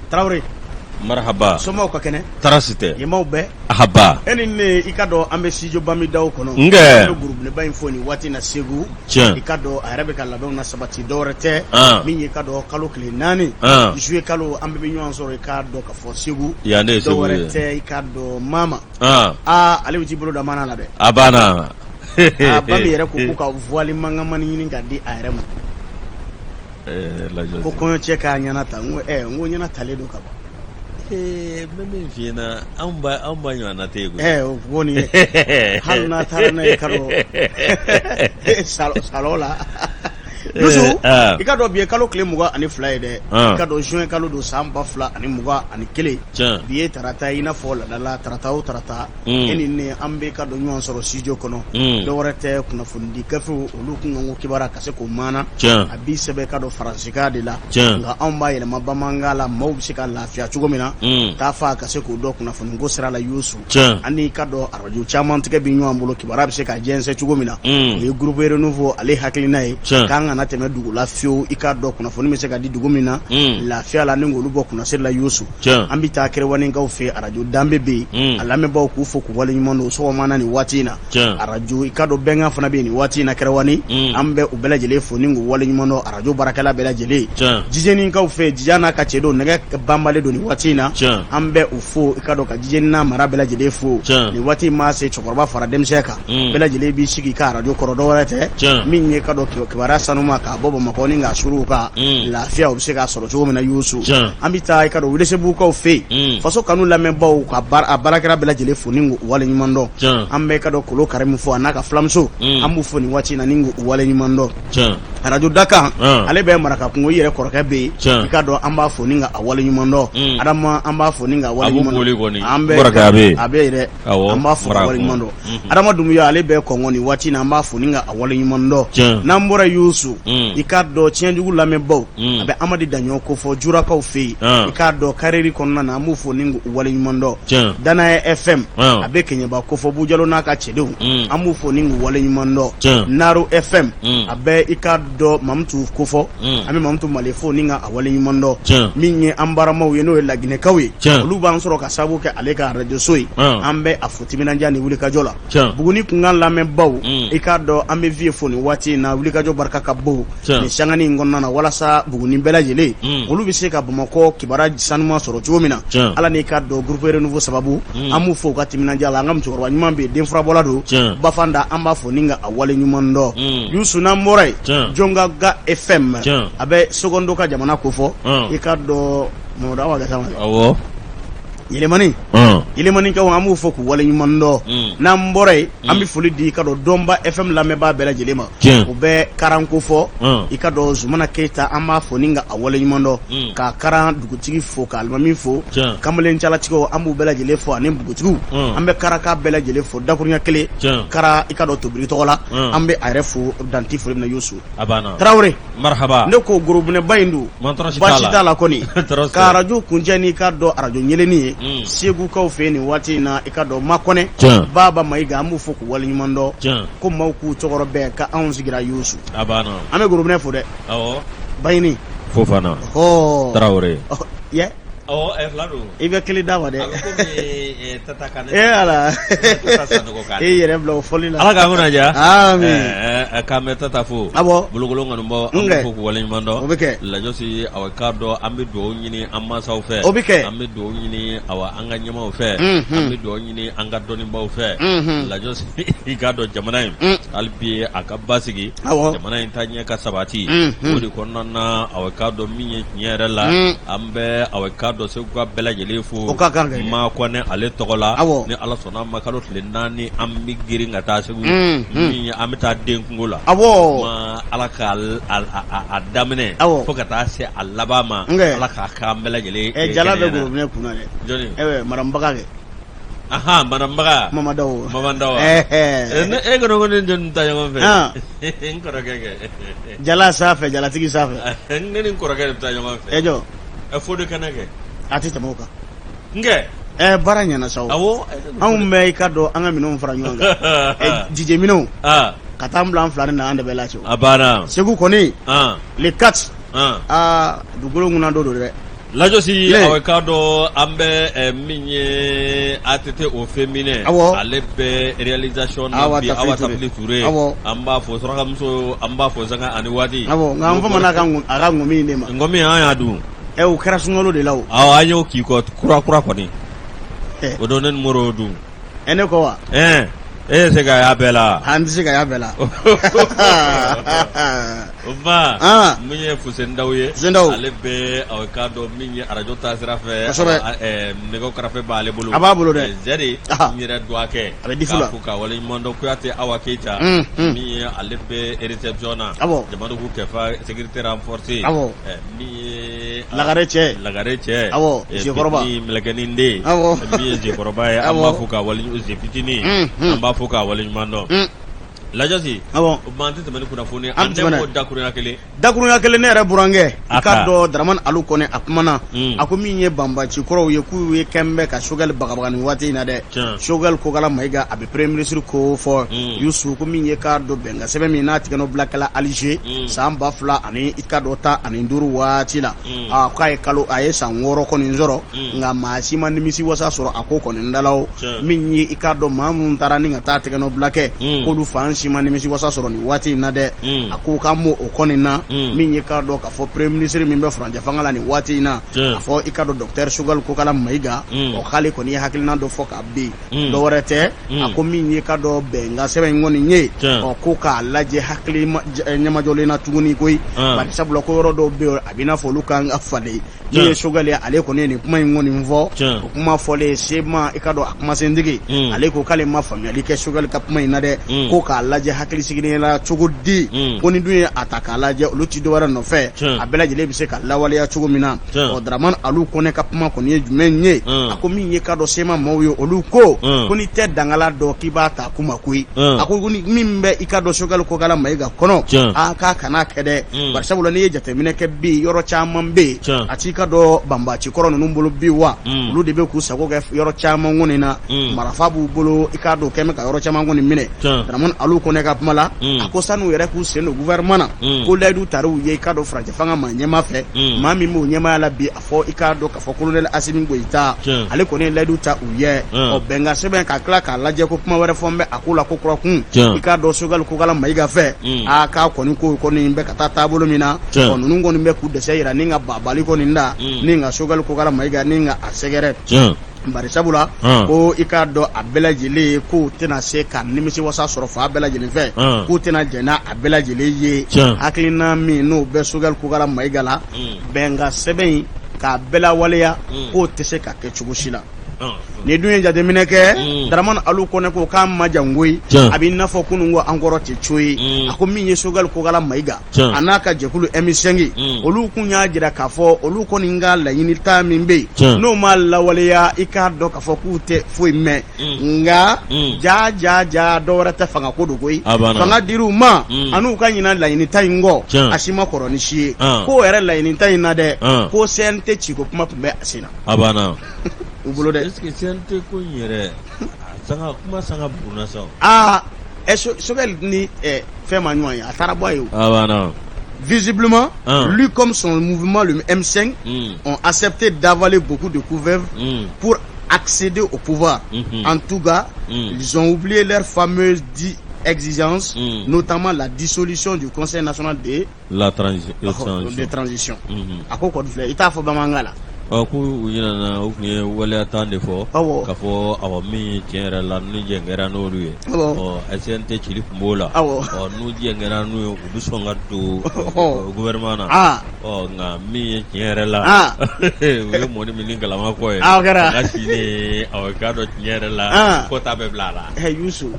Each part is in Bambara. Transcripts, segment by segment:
Tarawele. Marahaba. Somaw ka kɛnɛ. Tɔɔrɔ si tɛ. Yenmaw bɛɛ. Ahaba. E ni ne, i ka dɔn an bɛ studio Bamidaw kɔnɔ. Nkɛ. An bɛ gorobinɛba in fo nin waati in na Segu. Tiɲɛ. I ka dɔn a yɛrɛ bɛ ka labɛnw na sabati dɔwɛrɛ tɛ. An. Min ye i ka dɔn kalo tile 4. An. Juillet kalo an bɛɛ bɛ ɲɔgɔn sɔrɔ i ka dɔn ka fɔ Segu. Yan de ye Segu ye. Dɔwɛrɛ tɛ i ka dɔn Mama. An. Aa, ale bɛ t'i bolo da mana la dɛ. A banna. Aa, Bami yɛrɛ ko k'u ka voile mankanmani ɲini k'a di a yɛrɛ ma. Ɛɛ, ko kɔɲɔcɛ k'a ɲɛna ta, n ko ɛ, n ko ɲɛna talen don ka ban. Ee, n bɛ min f'i ɲɛna, anw ba ɲɔgɔnna tɛ yen koyi. Ɛ, o kɔni hali n'a taara n'a ye kalo salon la. Yusu, i ka dɔn bi ye kalo tile 22 ye dɛ. I ka dɔn juin kalo don san 2021. Bi ye tarata ye, i n'a fɔ laadala tarata o tarata, e ni ne an bɛ ka dɔn ɲɔgɔn sɔrɔ studio kɔnɔ. Dɔwɛrɛ tɛ, kunnafonidi gafew olu kunkanko kibaruya ka se k'o maana. A bi sɛbɛn ka dɔn faransikan de la, nka anw b'a yɛlɛma bamanankan la, maaw bɛ se ka lafiya cogo min na, taa fa ka se k'o dɔn kunnafoniko sira la. Yusu, ani ka dɔn arajo caman tigɛ bɛ ɲɔgɔn bolo, kibaruya bɛ se ka jɛnsɛn cogo min na. O ye groupe Renouveau ale hakilina ye, k'an kana tɛmɛ dugu la fiyewu. I ka dɔn kunnafoni bɛ se ka di dugu min na lafiya la, ni k'olu bɔ kunnasiri la. Yusu, an bɛ taa Kerewanikaw fɛ, arajo Danbe bɛ yen, a lamɛnbaaw k'u fo k'u waleɲuman dɔn sɔgɔma na nin waati in na. Arajo i ka dɔn Bɛnkan fana bɛ yen nin waati in na Kɛrɛwani, an bɛ u bɛɛ lajɛlen fo ni k'u waleɲuman dɔn, arajo baarakɛla bɛɛ lajɛlen. Jijenikaw fɛ, Jijan n'a ka cɛdenw nɛgɛ banbalen don nin waati in na, an bɛ u fo, i ka dɔn ka Jijeni n'a mara bɛɛ lajɛlen fo nin waati in. Maa se cɛkɔrɔba fara denmisɛn kan, bɛɛ lajɛlen b'i sigi i ka arajo kɔrɔ, dɔwɛrɛ tɛ, min ye ka dɔn kibaruya sanuma k'a bɔ Bamakɔ ni k'a suru ka lafiya, u bɛ se k'a sɔrɔ cogo min na. Yusu, an bɛ taa i ka dɔn Welesebugukaw fɛ yen, faso kanu lamɛnbaaw ka a baarakɛla bɛɛ lajɛlen fo ni k'u waleɲuman dɔn. An bɛ ka dɔn Kolo Karimu fo a n'a ka filamuso, an b'u fo nin waati in na ni k'u waleɲuman dɔn. Arajo Dakan, ale bɛ maraka kungo, i yɛrɛ kɔrɔkɛ bɛ yen, i ka dɔn an b'a fo ni ka a waleɲuman dɔn. Adama, an b'a fo ni ka waleɲuman dɔn, an bɛ a bɛ yɛrɛ, an b'a fo ka waleɲuman dɔn. Adama Dunbuya, ale bɛ Kɔngɔ nin waati in na, an b'a fo ni ka a waleɲuman dɔn. N'an bɔra Yusu, i k'a dɔn Tiɲɛdugu lamɛnbaaw, a bɛ Amadi Daɲɔ kofɔ Jurakaw fɛ yen, i k'a dɔn Kareri kɔnɔna na, an b'u fo ni k'u waleɲuman dɔn. Danaya FM, a bɛ Kɛɲɛba kofɔ, Bujalo n'a ka cɛdenw, an b'u fo ni k'u waleɲuman dɔn. Naro FM, a bɛ i k'a dɔn Mamutu kofɔ, an bɛ Mamutu Male fo ni ka a waleɲuman dɔn. Min ye an baramaw ye, n'o ye Laginɛkaw ye, olu b'an sɔrɔ ka sababu kɛ ale ka arajoso ye, an bɛ a fo timinandiya ni wulikajɔ la. Buguni kunkan lamɛnbaw, i k'a dɔn an bɛ Vieux fo nin waati in na, wulikajɔ barika ka bon nin sangani in kɔnɔna na, walasa Buguni bɛɛ lajɛlen olu bɛ se ka Bamakɔ kibaruya sanuma sɔrɔ cogo min na. Ala n'i ka dɔn groupe Renouveau sababu, an b'u fo u ka timinandiya la. An ka musokɔrɔba ɲuman bɛ yen, denfurabɔla don, Bafanda, an b'a fo ni ka a waleɲuman dɔn. Yusu, n'an bɔra yen, Jɔnkaga FM, a bɛ Sekondo ka jamana kofɔ, i ka dɔn Mamadu Awa Gasama. Yɛlɛmani Yɛlɛmanikaw, an b'u fo k'u waleɲuman dɔn. N'an bɔra yen, an bɛ foli di i ka dɔn Dɔnba FM lamɛnbaa bɛɛ lajɛlen ma, u bɛ Karan kofɔ, i ka dɔn Zumana Keyita, an b'a fo ni ka a waleɲuman dɔn, ka Karan dugutigi fo, ka alimami fo, kamalen calatigiw, an b'u bɛɛ lajɛlen fo, ani npogotigiw. An bɛ Karaka bɛɛ lajɛlen fo dakuruɲɛ kelen, Kara i ka dɔn tobili tɔgɔ la, an bɛ a yɛrɛ fo danti foli min na. Yusu Tarawele. Marahaba. Ne ko gorobinɛba in don, baasi t'a la kɔni, ka arajo kuncɛ n'i ka dɔn arajo ɲɛlɛnni ye Segukaw fɛ yen nin waati in na, i ka dɔn Makɔnɛ Baba Mayiga, an b'u fo k'u waleɲuman dɔn, ko maaw k'u cɛkɔrɔ bɛɛ ka anw sigira. Yusu, an bɛ gorobinɛ fo dɛ. Bayini Fofana Tarawele. I bɛ kelen d'a ma dɛ. E ala, e yɛrɛ bila o fɔli la. Ala k'an kunna diya. K'an bɛ Tata fo. Awɔ. Bolokolon kanubaw, an b'u fo k'u waleɲuman dɔn. O bɛ kɛ. Lajɔsi, awa k'a dɔn an bɛ dugawu ɲini an mansaw fɛ. O bɛ kɛ. An bɛ dugawu ɲini awa an ka ɲɛmaaw fɛ. An bɛ dugawu ɲini an ka dɔnnibaaw fɛ. Lajɔsi, i k'a dɔn jamana in, hali bi a ka basigi. Awɔ. Jamana in taaɲɛ ka sabati. O de kɔnɔna na, awa k'a dɔn min ye tiɲɛ yɛrɛ la, an bɛ awa k'a dɔn Seguka bɛɛ lajɛlen fo. O ka kan kɛ. Makɔnɛ ale tɔgɔ la. Awɔ. Ni Ala sɔnna a ma, kalo tile 4, an bɛ girin ka taa Segu. Min ye an bɛ taa den kungo la. Awɔ. Kuma Ala ka a daminɛ. Awɔ. Fo ka taa se a laban ma. Nkɛ. Ala k'a k'an bɛɛ lajɛlen. Ɛ, jala bɛ gorobinɛ kunna dɛ. Jɔnni? Ɛ, madame Baga kɛ. Ahan, madame Baga. Mama Daw. Mama Daw. Ɛɛ. E kɔni ko ne jɔnni taa ɲɔgɔn fɛ? An. N kɔrɔkɛ kɛ. Jala sanfɛ, jalatigi sanfɛ. Ne ni n kɔrɔkɛ de bɛ taa ɲɔgɔn fɛ. E jɔ. Ɛ, Fode Kɛnɛ kɛ. A tɛ tɛmɛ o kan. N kɛ. Ɛ, baara ɲɛna sa o. Awɔ. Anw bɛ i ka dɔn an ka minɛnw fara ɲɔgɔn kan. Ɛ, DJ minɛnw. Aa. Ka taa an bila an fila ni na, an de bɛ lase o. A banna. Segu kɔni. An. Le 4. An. Aa, dugukolo ŋuna don dɛ. Lajɔsi aw k'a dɔn an bɛ min ye ATT au féminin ale bɛ réalisation na bi Awa Tafili Ture an b'a fɔ surakamuso an b'a fɔ sanga ani waati nka an famana a ka ŋɔmi in de ma ŋɔmi an y'a dun o kɛra sunkalo de la o an y'o k'i kɔ kura kura kɔni o don ne ni Moro dun ɛ ne ko wa e ye se ka y'a bɛɛ la an tɛ se ka y'a bɛɛ la o ba min ye Fuseni Dawu ye ale bɛ aw k'a dɔn min ye arajo taasira fɛ nɛgɛ karafe b'ale bolo a b'a bolo dɛ zɛri n yɛrɛ dɔgɔkɛ a bɛ di la ko ka waleɲuman dɔn Kuyate Awa Keyita min ye ale bɛ réception na Jamadugu Kɛfa sécurité renforcée min ye lagare cɛ lagare cɛ awɔ zekɔrɔba ni mɛlɛkɛnin den awɔ min ye zekɔrɔba ye an b'a fo ka wale ze fitinin an b'a fo ka waleɲuman dɔn lajɔsi awɔ o tuma an tɛ tɛmɛ ni kunnafoni an tɛ ko dakurunya kelen dakurunya kelen ne yɛrɛ burankɛ i k'a dɔn Dramani Alu Kɔnɛ a kumana a ko min ye banbaci kɔrɔw ye k'u ye kɛn bɛ ka Sogɛli bagabaga nin waati in na dɛ Sogɛli Kokala Mayiga a bɛ premier ministre ko fɔ Yusu ko min ye k'a dɔn bɛnkan sɛbɛn min n'a tigɛnɔbila kɛla Alize san 2000 ani i k'a dɔn 15 waati la a k'a ye kalo a ye san 6 kɔni sɔrɔ nka maa si ma nimisi wasa sɔrɔ a ko kɔni da la o min ye i k'a dɔn maa minnu taara ni ka taa tɛgɛnɔbila kɛ k'olu fan si ma nimisi wasa sɔrɔ nin waati in na dɛ a ko k'an b'o o kɔni na min ye k'a dɔn k'a fɔ premier ministre min bɛ furancɛ fanga la nin waati in na a fɔ i k'a dɔn docteur Sogɛli Kokala Mayiga o k'ale kɔni ye hakilina dɔ fɔ ka bin dɔ wɛrɛ tɛ a ko min ye k'a dɔn bɛnkan sɛbɛn in kɔni ye ɔ ko k'a lajɛ hakili ɲɛmajɔlen na tuguni koyi bari sabula ko yɔrɔ dɔw bɛ yen a b'i n'a fɔ olu kan ka falen min ye Sogɛli ye ale kɔni ye nin kuma in kɔni fɔ o kuma fɔlen CMA i k'a dɔn a kumasentigi ale ko k'ale ma faamuyali kɛ Sogɛli ka kuma in na dɛ ko k'a lajɛ hakili sigilen la cogo di ko ni dun ye a ta k'a lajɛ olu ti dɔwɛrɛ nɔfɛ a bɛɛ lajɛlen bɛ se ka lawaleya cogo min na ɔ Dramani Alu Kɔnɛ ka kuma kɔni ye jumɛn ye a ko min ye k'a dɔn CMA maaw ye olu ko ko n'i tɛ dangala dɔn k'i b'a ta kuma koyi a ko min bɛ i k'a dɔn Sogɛli Kokala Mayiga kɔnɔ a k'a kana kɛ dɛ bari sabula n'i ye jateminɛ kɛ bi yɔrɔ caman bɛ yen a t'i ka dɔn banbaci kɔrɔ ninnu bolo bi wa olu de bɛ k'u sago kɛ yɔrɔ caman kɔni na marifa b'u bolo i k'a dɔn kɛn bɛ ka yɔrɔ caman kɔni minɛ Dramani Alu Kɔnɛ ka kuma la a ko san'u yɛrɛ k'u sen don gouvernement na ko layidu tar'u ye i k'a dɔn furancɛ fanga maa ɲɛmaa fɛ maa min b'o ɲɛmaaya la bi a fɔ i k'a dɔn k'a fɔ colonel Asimi Goyita ale kɔni ye layidu ta u ye ɔ bɛnkan sɛbɛn ka tila k'a lajɛ ko kuma wɛrɛ fɔ n bɛ a ko la ko kura kun i k'a dɔn Sogɛli Kokala Mayiga fɛ a k'a kɔni ko kɔni bɛ ka taa taabolo min na ɔ ninnu kɔni bɛ k'u dɛsɛ yira ni ka babali kɔni da ni ka Sogɛli Kokala Mayiga ni ka a sɛgɛrɛ bari sabula ko i k'a dɔn a bɛɛ lajɛlen k'u tɛna se ka nimisi wasa sɔrɔ fan bɛɛ lajɛlen fɛ k'u tɛna jɛn n'a a bɛɛ lajɛlen ye hakilina min n'o bɛ Sogɛli Kokala Mayiga la bɛnkan sɛbɛn in k'a bɛɛ lawaleya k'o tɛ se ka kɛ cogo si la ni dun ye jateminɛ kɛ Dramani Alu Kɔnɛ ko k'a ma jan koyi a b'i n'a fɔ kunun ko an kɔrɔ tɛ co ye a ko min ye Sogɛli Kokala Mayiga a n'a ka jɛkulu M5 olu kun y'a jira k'a fɔ olu kɔni ka laɲini ta min bɛ yen n'o ma lawaleya i k'a dɔn k'a fɔ k'u tɛ foyi mɛn nka ja ja ja dɔ wɛrɛ tɛ fanga ko don koyi fanga dir'u ma an'u ka ɲina laɲini ta in kɔ a si ma kɔrɔ ni si ye k'o yɛrɛ laɲini ta in na dɛ ko CNT ciko kuma tun bɛ a sen na a banna u bolo dɛ est-ce que CNT ko in yɛrɛ sanga kuma sanga buruna sa aa ɛ Sogɛli ni fɛn ma ɲɔgɔn ye a taara bɔ a ye o a banna Visiblement, lui comme son mouvement, le M5, ont accepté d'avaler beaucoup de couleuvres pour accéder au pouvoir. En tout cas, ils ont oublié leur fameuse exigence, notamment la dissolution du Conseil national de la de transition a ko kɔni filɛ i t'a fɔ bamanankan la ɔ ko u ɲinana u tun ye waleya tan de fɔ awɔ k'a fɔ awa min tiɲɛ yɛrɛ la ni jɛn kɛra n'olu ye awɔ ɔ CNT cili tun b'o la awɔ ɔ n'u jɛn kɛra n'u ye u bɛ sɔn ka don gouvernement na ɔ nka min ye tiɲɛ yɛrɛ la u ye mɔni min ni galama kɔ ye o kɛra ka sini awɔ k'a dɔn tiɲɛ yɛrɛ la ko ta bɛ bila a la Yusu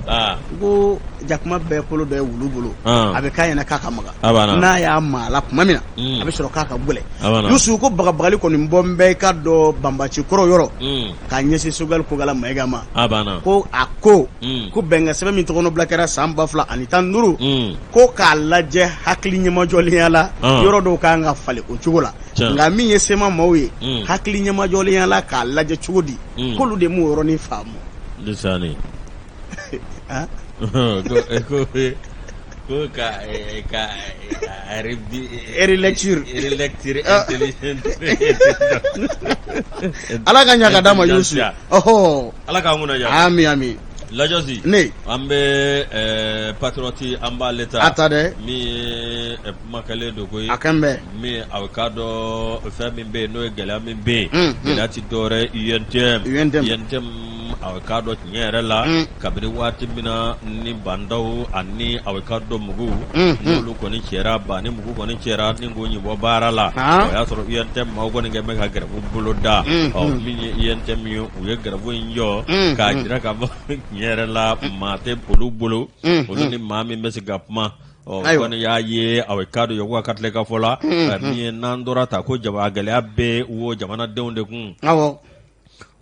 ko jakuma bɛɛ kolo dɔ ye wulu bolo a bɛ k'a ɲɛna k'a ka maga n'a y'a maa la tuma min na a bɛ sɔrɔ k'a ka gɛlɛn Yusu ko bagabagali kɔni bɔ n bɛ i k'a dɔn banbaci kɔrɔ yɔrɔ k'a ɲɛsin Sogɛli Kokala Mayiga ma ko a ko ko bɛnkan sɛbɛn min tɔgɔnɔbila kɛra san 2015 ko k'a lajɛ hakili ɲɛmajɔlenya la yɔrɔ dɔw kan ka falen o cogo la nka min ye CMA maaw ye hakili ɲɛmajɔlenya la k'a lajɛ cogo di k'olu de m'o yɔrɔnin faamu. Ko ka relecture relecture intelligente. Ala ka ɲa ka d'a ma Yusu. Ɔhɔ. Ala k'an kunna diya. Ami ami. Lajɔsi. Ne. An bɛ Patriote an b'ale ta. A ta dɛ. Min ye kuma kɛlen don koyi. A kan bɛɛ. Min a k'a dɔn fɛn min bɛ yen n'o ye gɛlɛya min bɛ yen. Gɛlɛya tɛ dɔwɛrɛ UNTM. UNTM. UNTM a k'a dɔn tiɲɛ yɛrɛ la. Kabini waati min na ni Ba Ndaw ani a k'a dɔn mugu n'olu kɔni cɛra ba ni mugu kɔni cɛra ni k'o ɲibɔ baara la o y'a sɔrɔ UNTM maaw kɔni kɛ bɛ ka grève boloda ɔ min ye UNTM ye u ye grève in jɔ k'a jira k'a fɔ tiɲɛ yɛrɛ la maa tɛ olu bolo olu ni maa min bɛ se ka kuma ɔ kɔni y'a ye a k'a dɔn Yakuba Katile ka fɔ la min ye n'an tora ta ko jaba gɛlɛya bɛ wo jamanadenw de kun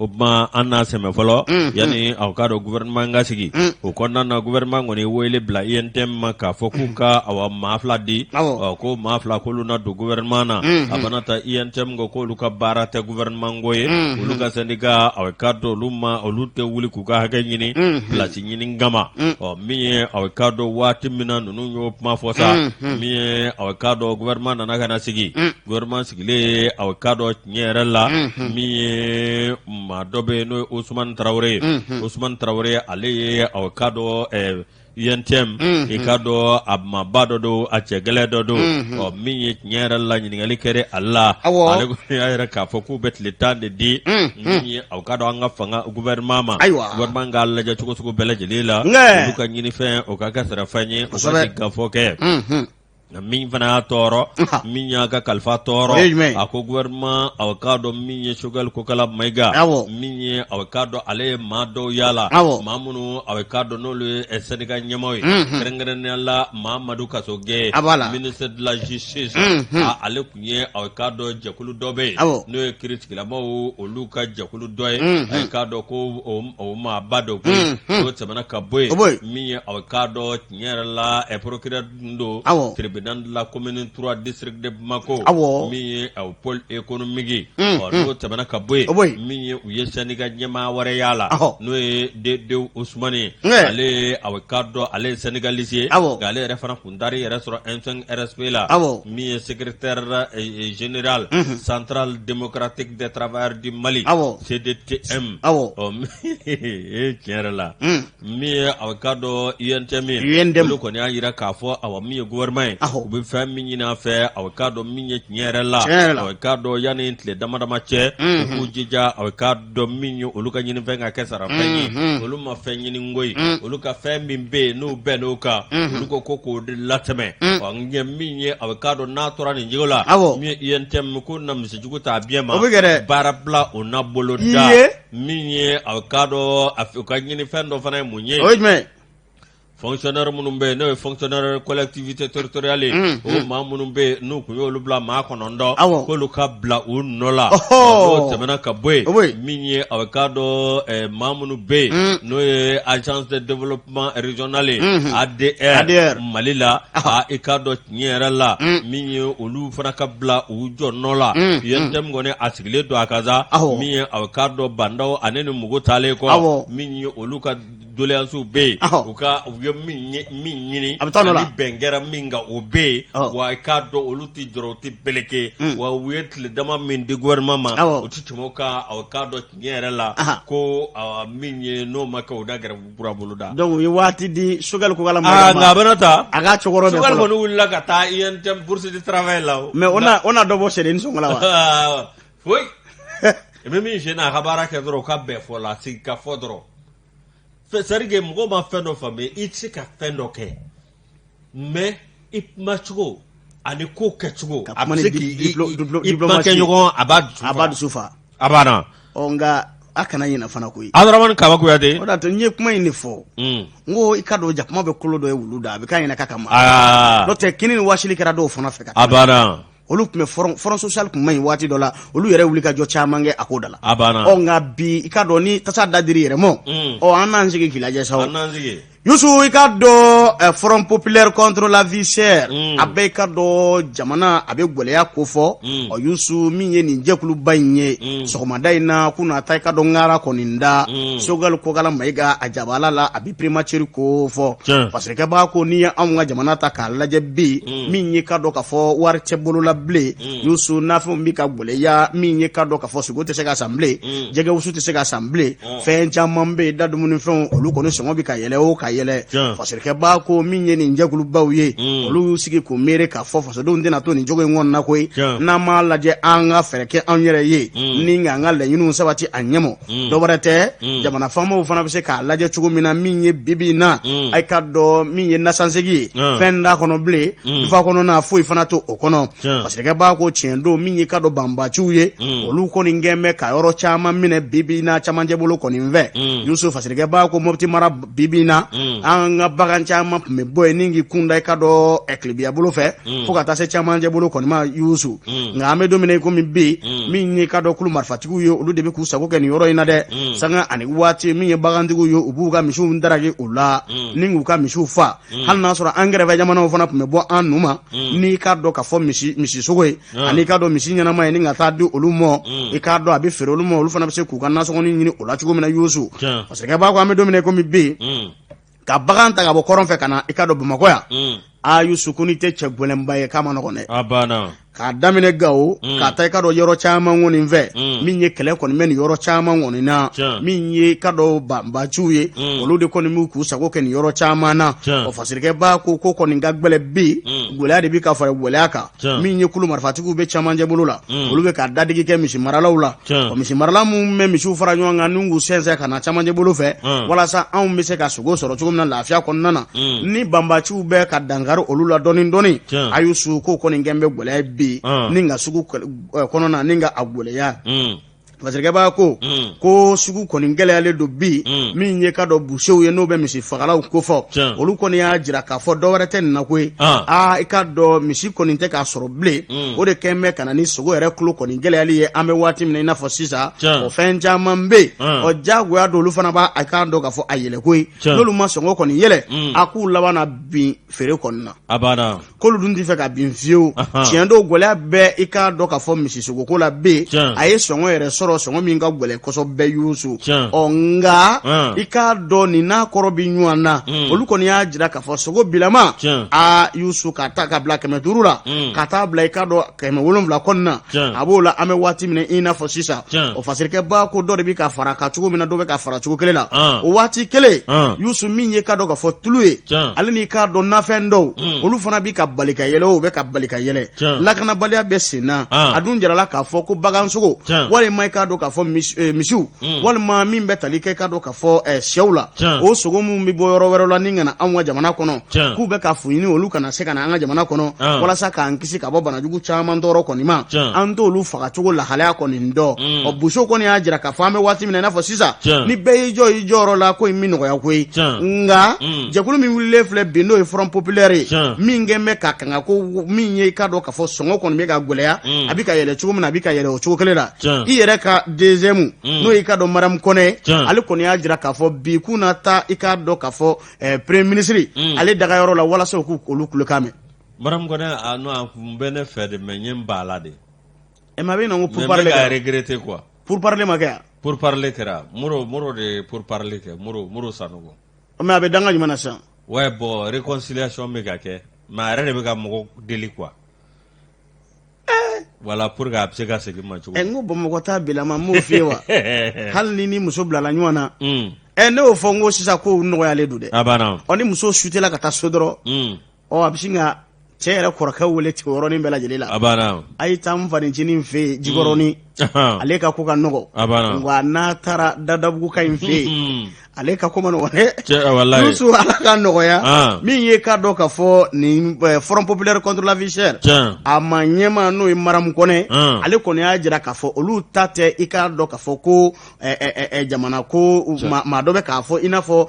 o tuma an n'a sɛmɛ fɔlɔ yanni aw k'a dɔn gouvernement ka sigi o kɔnɔna na gouvernement kɔni ye wele bila UNTM ma k'a fɔ k'u ka awa maa fila di ko maa fila k'olu na don gouvernement na a bana ta UNTM ko k'olu ka baara tɛ gouvernement ko ye olu ka syndicat aw k'a dɔn olu ma olu tɛ wuli k'u ka hakɛ ɲini place ɲini kama ɔ min ye aw k'a dɔn waati min na ninnu y'o kuma fɔ sa min ye aw k'a dɔn gouvernement nana ka na sigi gouvernement sigilen aw k'a dɔn tiɲɛ yɛrɛ la min ye maa dɔ bɛ yen n'o ye Usumani Tarawele ye Usumani Tarawele ale ye aw k'a dɔn UNTM i k'a dɔn a maaba dɔ don a cɛ gɛlɛn dɔ don ɔ min ye tiɲɛ yɛrɛ la ɲininkali kɛra ale la ale kɔni y'a yira k'a fɔ k'u bɛ tile 10 de di min ye aw k'a dɔn an ka fanga gouvernement ma ayiwa gouvernement k'a lajɛ cogo sugu bɛɛ lajɛlen la olu ka ɲinifɛn o ka kɛ sarafɛn ye u ka sigikafɔ kɛ Nka min fana y'a tɔɔrɔ min y'a ka kalifa tɔɔrɔ a ko gouvernement aw k'a dɔn min ye Choguel Kokala Mayiga min ye aw k'a dɔn ale ye maa dɔw yala maa minnu aw k'a dɔn n'olu ye syndicat ɲɛmaaw ye kɛrɛnkɛrɛnnenya la Mamadu Kasoge ministre de la justice ale tun ye aw k'a dɔn jɛkulu dɔ bɛ yen n'o ye kiiritigɛlamaaw olu ka jɛkulu dɔ ye a k'a dɔn ko o maaba dɔ n'o tɛmɛna ka bɔ yen min ye aw k'a dɔn tiɲɛ yɛrɛ la procureur don awɔ tribunal de la commune 3 district de Bamako awɔ min ye aw pôle économique ɔ n'o tɛmɛna ka bɔ yen min ye u ye syndicat ɲɛmaa wɛrɛ y'a la n'o ye D2 Usumani ye ale ye aw k'a dɔn ale ye syndicaliste ye nka ale yɛrɛ fana kun taar'i yɛrɛ sɔrɔ M5 RSP la awɔ min ye secrétaire général centrale démocratique des travailleurs du Mali awɔ CDTM awɔ ɔ ee tiɲɛ yɛrɛ la Min ye aw k'a dɔn UNTM ye UNTM olu kɔni y'a jira k'a fɔ awa min ye gouvernement ye Ahɔ. u bɛ fɛn min ɲini a fɛ aw k'a dɔn min ye tiɲɛ yɛrɛ la Tiɲɛ yɛrɛ la. aw k'a dɔn yanni tile dama dama cɛ u k'u jija aw k'a dɔn min ye olu ka ɲinifɛn ka kɛ sarafɛn ye olu ma fɛn ɲini koyi olu ka fɛn min bɛ yen n'u bɛnn'o kan olu ko ko k'o de latɛmɛ ɔ nka min ye aw k'a dɔn n'a tora nin cogo la Awɔ. min ye UNTM ko na misijugu t'a biɲɛ ma O bɛ kɛ dɛ. baarabila o na bolo I da ye. min ye a k'a dɔn u ka ɲinifɛn dɔ fana ye mun ye o ye jumɛn ye fonctionnaire minnu bɛ yen n'o ye fonctionnaire collectivité territoriale ye o maa minnu bɛ yen n'u tun y'olu bila maa 9 Awɔ. k'olu ka bila u nɔ la Ɔhɔ. n'o tɛmɛna ka bɔ O bɔ yen yen. min ye a k'a dɔn maa minnu bɛ yen n'o ye agence de développement régional ye ADR ADR. Mali la a i k'a dɔn tiɲɛ yɛrɛ la min ye olu fana ka bila u jɔ nɔ la UNTM kɔni a sigilen don a kan sa min ye a k'a dɔn Ba Ndaw ani ni mugu taalen kɔ min ye olu ka doléances bɛ yen u ka u ye min ɲini a bɛ taa ni bɛn kɛra min kan o bɛ yen wa i k'a dɔn olu tɛ jɔrɔ u tɛ beleke wa u ye tile dama min di gouvernement ma u tɛ tɛmɛ o kan a k'a dɔn tiɲɛ yɛrɛ la ko min ye n'o ma kɛ u da gɛrɛ kura boloda donc u ye waati di Choguel Kokala Mayiga ma nka a bɛna ta a ka cɛkɔrɔba Choguel kɔni wulila ka taa UNTM bourse de travail la o mais o na dɔ bɔ sɛden sɔngɔ la wa foyi i bɛ min sen na a ka baara kɛ dɔrɔn u ka bɛn fɔ la sigi ka fɔ dɔrɔn c'est à dire que mɔgɔw ma fɛn dɔ faamu i tɛ se ka fɛn dɔ kɛ mais i kumacogo ani ko kɛcogo a bɛ se k'i i ɲɔgɔn a b'a dusu fa a banna ɔ nka a kana ɲinɛ fana koyi Adramani Kaba Kuyate o de y'a to n ye kuma in de fɔ n ko i ka dɔn jakuma bɛ kolo dɔ ye wulu da a bɛ k'a ɲɛna k'a ka ma n'o tɛ kini ni wasili kɛra dɔw fana fɛ ka a banna olu tun bɛ front social tun man ɲi waati dɔ la olu yɛrɛ wuli ka jɔ caman kɛ a ko da la a banna ɔ nka bi i ka dɔn ni tasa da dir'i yɛrɛ mɔ ɔ an n'an sigi k'i lajɛ sa an n'an sigi Yusu i k'a dɔn Front populaire contre la vie chère a bɛ i k'a dɔn jamana a bɛ gɛlɛya kofɔ ɔ Yusu min ye nin jɛkuluba in ye sɔgɔmada in na k'u na taa i k'a dɔn ŋara kɔni da Sogɛli Kokala Mayiga a jabala la a bɛ primature kofɔ fasirikɛbaa ko n'i ye anw ka jamana ta k'a lajɛ bi min ye k'a dɔn k'a fɔ wari tɛ bolo la bilen Yusu nafɛnw bɛ ka gɛlɛya min ye k'a dɔn k'a fɔ sogo tɛ se ka san bilen jɛgɛwusu tɛ se ka san bilen fɛn caman bɛ yen da dumunifɛnw olu kɔni sɔngɔ bɛ ka yɛlɛ o ka yɛlɛ fasirikɛbaa ko min ye nin jɛkulubaw ye olu y'u sigi k'u miiri k'a fɔ fasodenw tɛna to nin cogo in kɔnɔna koyi n'an m'a lajɛ an ka fɛɛrɛ kɛ anw yɛrɛ ye ni k'an ka laɲiniw sabati a ɲɛmɔ dɔ wɛrɛ tɛ jamana faamaw fana bɛ se k'a lajɛ cogo min na min ye bibi in na a k'a dɔn min ye nasansegi ye fɛn t'a kɔnɔ bilen dufa kɔnɔna foyi fana t'o kɔnɔ Fasirikɛbaa ko tiɲɛ don min ye k'a dɔn banbaciw ye olu kɔni kɛn bɛ ka yɔrɔ caman minɛ bibi in na camancɛ bolo kɔni fɛ Yusu fasirikɛbaa ko Mɔpti mara bibi in na an ka bagan caman tun bɛ bɔ yen ni k'i kun da i k'a dɔn tilebiya bolo fɛ fo ka taa se camancɛ bolo kɔni ma Yusu nka an bɛ don min na i komi bi min ye k'a dɔn kulu marifatigiw ye olu de bɛ k'u sago kɛ nin yɔrɔ in na dɛ sanga ani waati min ye bagantigiw ye u b'u ka misiw daraki u la ni k'u ka misiw fa hali n'a sɔrɔ an kɛrɛfɛ jamanaw fana tun bɛ bɔ an nu ma n'i k'a dɔn k'a fɔ misi sogo ye ani k'a dɔn misi ɲɛnama ye ni ka taa di olu ma i k'a dɔn a bɛ feere olu ma olu fana bɛ se k'u ka nasɔngɔnin ɲini o la cogo min na Yusu fasirikɛbaa ko an bɛ don min na komi bi ka bagan ta ka bɔ kɔrɔn fɛ ka na i k'a dɔn Bamakɔ yan aa Yusu ko n'i tɛ cɛ gɛlɛnba ye k'a ma nɔgɔn dɛ a banna k'a daminɛ Gawo ka taa i k'a dɔn yɔrɔ caman kɔni fɛ min ye kɛlɛ kɔni bɛ nin yɔrɔ caman kɔni na min ye k'a dɔn banbaciw ye olu de kɔni b'u k'u sago kɛ nin yɔrɔ caman na o fasirikɛbaa ko ko kɔni ka gɛlɛn bi gɛlɛya de bɛ ka fara gɛlɛya kan min ye kulu marifatigiw bɛ camancɛ bolo la olu bɛ ka dadigi kɛ misi maralaw la ɔ misi marala minnu bɛ misiw fara ɲɔgɔn kan ni k'u sɛnsɛn ka na camancɛ bolo fɛ walasa anw bɛ se ka sogo sɔrɔ cogo min na lafiya kɔnɔna na ni banbaciw bɛ ka dankari olu la dɔɔni dɔɔni a Yusu ko kɔni kɛn bɛ gɛlɛya bi ni ka sugu kɔnɔna ni ka a gɛlɛya Fasirikɛbaa ko ko sugu kɔni gɛlɛyalen don bi min ye k'a dɔn busew ye n'o bɛ misi fagalaw kofɔ olu kɔni y'a jira k'a fɔ dɔwɛrɛ tɛ nin na koyi aa i k'a dɔn misi kɔni tɛ k'a sɔrɔ bilen o de kɛn bɛ ka na ni sogo yɛrɛ kilo kɔni gɛlɛyali ye an bɛ waati min na i n'a fɔ sisan o fɛn caman bɛ yen ɔ jagoya don olu fana b'a a k'a dɔn k'a fɔ a yɛlɛ koyi n'olu ma sɔngɔ kɔni yɛlɛ a k'u laban na bin feere kɔni na a banna k'olu dun tɛ fɛ ka bin fiyewu tiɲɛ don gɛlɛya bɛ i k'a dɔn k'a fɔ misi sogoko la bɛ a ye sɔngɔ yɛrɛ sɔrɔ sɔngɔ min ka gɛlɛn kosɛbɛ Yusu ɔ nka i k'a dɔn nin n'a kɔrɔ bɛ ɲɔgɔn na olu kɔni y'a jira k'a fɔ sogo bilama aa Yusu ka taa ka bila 500 la ka taa bila i k'a dɔn 700 kɔni na a b'o la an bɛ waati min na i n'a fɔ sisan o fasirikɛba ko dɔ de bɛ ka fara kan cogo min na dɔ bɛ ka fara cogo kelen la o waati kelen Yusu min ye k'a dɔn k'a fɔ tulu ye ale n'i k'a dɔn nafɛn dɔw olu fana bɛ ka bali ka yɛlɛ o bɛ ka bali ka yɛlɛ lakanabaliya bɛ sen na a dun jirala k'a fɔ ko bagansogo walima i k'a dɔn k'a fɔ misiw walima min bɛ tali kɛ i k'a dɔn k'a fɔ sɛw la o sogo minnu bɛ bɔ yɔrɔ wɛrɛ la ni ka na anw ka jamana kɔnɔ k'u bɛ ka fu ɲini olu kana se ka na an ka jamana kɔnɔ walasa k'an kisi ka bɔ banajugu caman tɔɔrɔ kɔni ma an t'olu fagacogo lahalaya kɔni dɔn ɔ buso kɔni y'a jira k'a fɔ an bɛ waati min na i n'a fɔ sisan ni bɛɛ y'i jɔ i jɔyɔrɔ la ko in bɛ nɔgɔya koyi nka jɛkulu min wulilen filɛ bi n'o ye Front populaire ye min kɛn bɛ ka kanga ko min ye i k'a dɔn k'a fɔ sɔngɔ kɔni bɛ ka gɛlɛya a bɛ ka yɛlɛ cogo min na a bɛ ka yɛlɛ o cogo kelen la i yɛrɛ ka DGM n'o y'i k'a dɔn Mariam Kɔnɛ ale kɔni y'a jira k'a fɔ bi k'u na taa i k'a dɔn k'a fɔ premier ministre ale dagayɔrɔ la walasa u k'u olu kulokan mɛn. Mariam Kɔnɛ a non a kun bɛ ne fɛ de mais n ye n ban a la de. Ɛ mais a bɛ na ko pourparler mais n bɛ ka regretter quoi. Pourparler ma kɛ wa? Pourparler kɛra Moro de ye pourparler kɛ Moro Sanogo. Mais a bɛ danga jumɛn na sisan? Ouais bon réconciliation bɛ ka kɛ mais a yɛrɛ de bɛ ka mɔgɔ deli quoi. Voilà pour que a bɛ se ka segin ma cogo min. Ɛ n ko Bamakɔ ta bilama n m'o f'i ye wa? Hali ni ni muso bilala ɲɔgɔn na. Ɛ ne y'o fɔ n ko sisan kow nɔgɔyalen don dɛ. A banna. Ɔ ni muso sutela ka taa so dɔrɔn. Ɔ a bɛ sin ka cɛ yɛrɛ kɔrɔkɛ wele ten o yɔrɔnin bɛɛ lajɛlen la. A banna. A ye taa n fanicinin fɛ yen Jikɔrɔni. Ale ka ko ka nɔgɔ. A banna. Nka n'a taara Dadabuguka in fɛ yen. Ale ka ko man nɔgɔn dɛ. Cɛ walayi. Yusu Ala ka nɔgɔya. Min ye k'a dɔn k'a fɔ nin Front populaire contre la vie chère. Tiɲɛ. A ma ɲɛmaa n'o ye Mariam Kɔnɛ. Ale kɔni y'a jira k'a fɔ olu ta tɛ i k'a dɔn k'a fɔ ko jamana ko maa dɔ bɛ k'a fɔ i n'a fɔ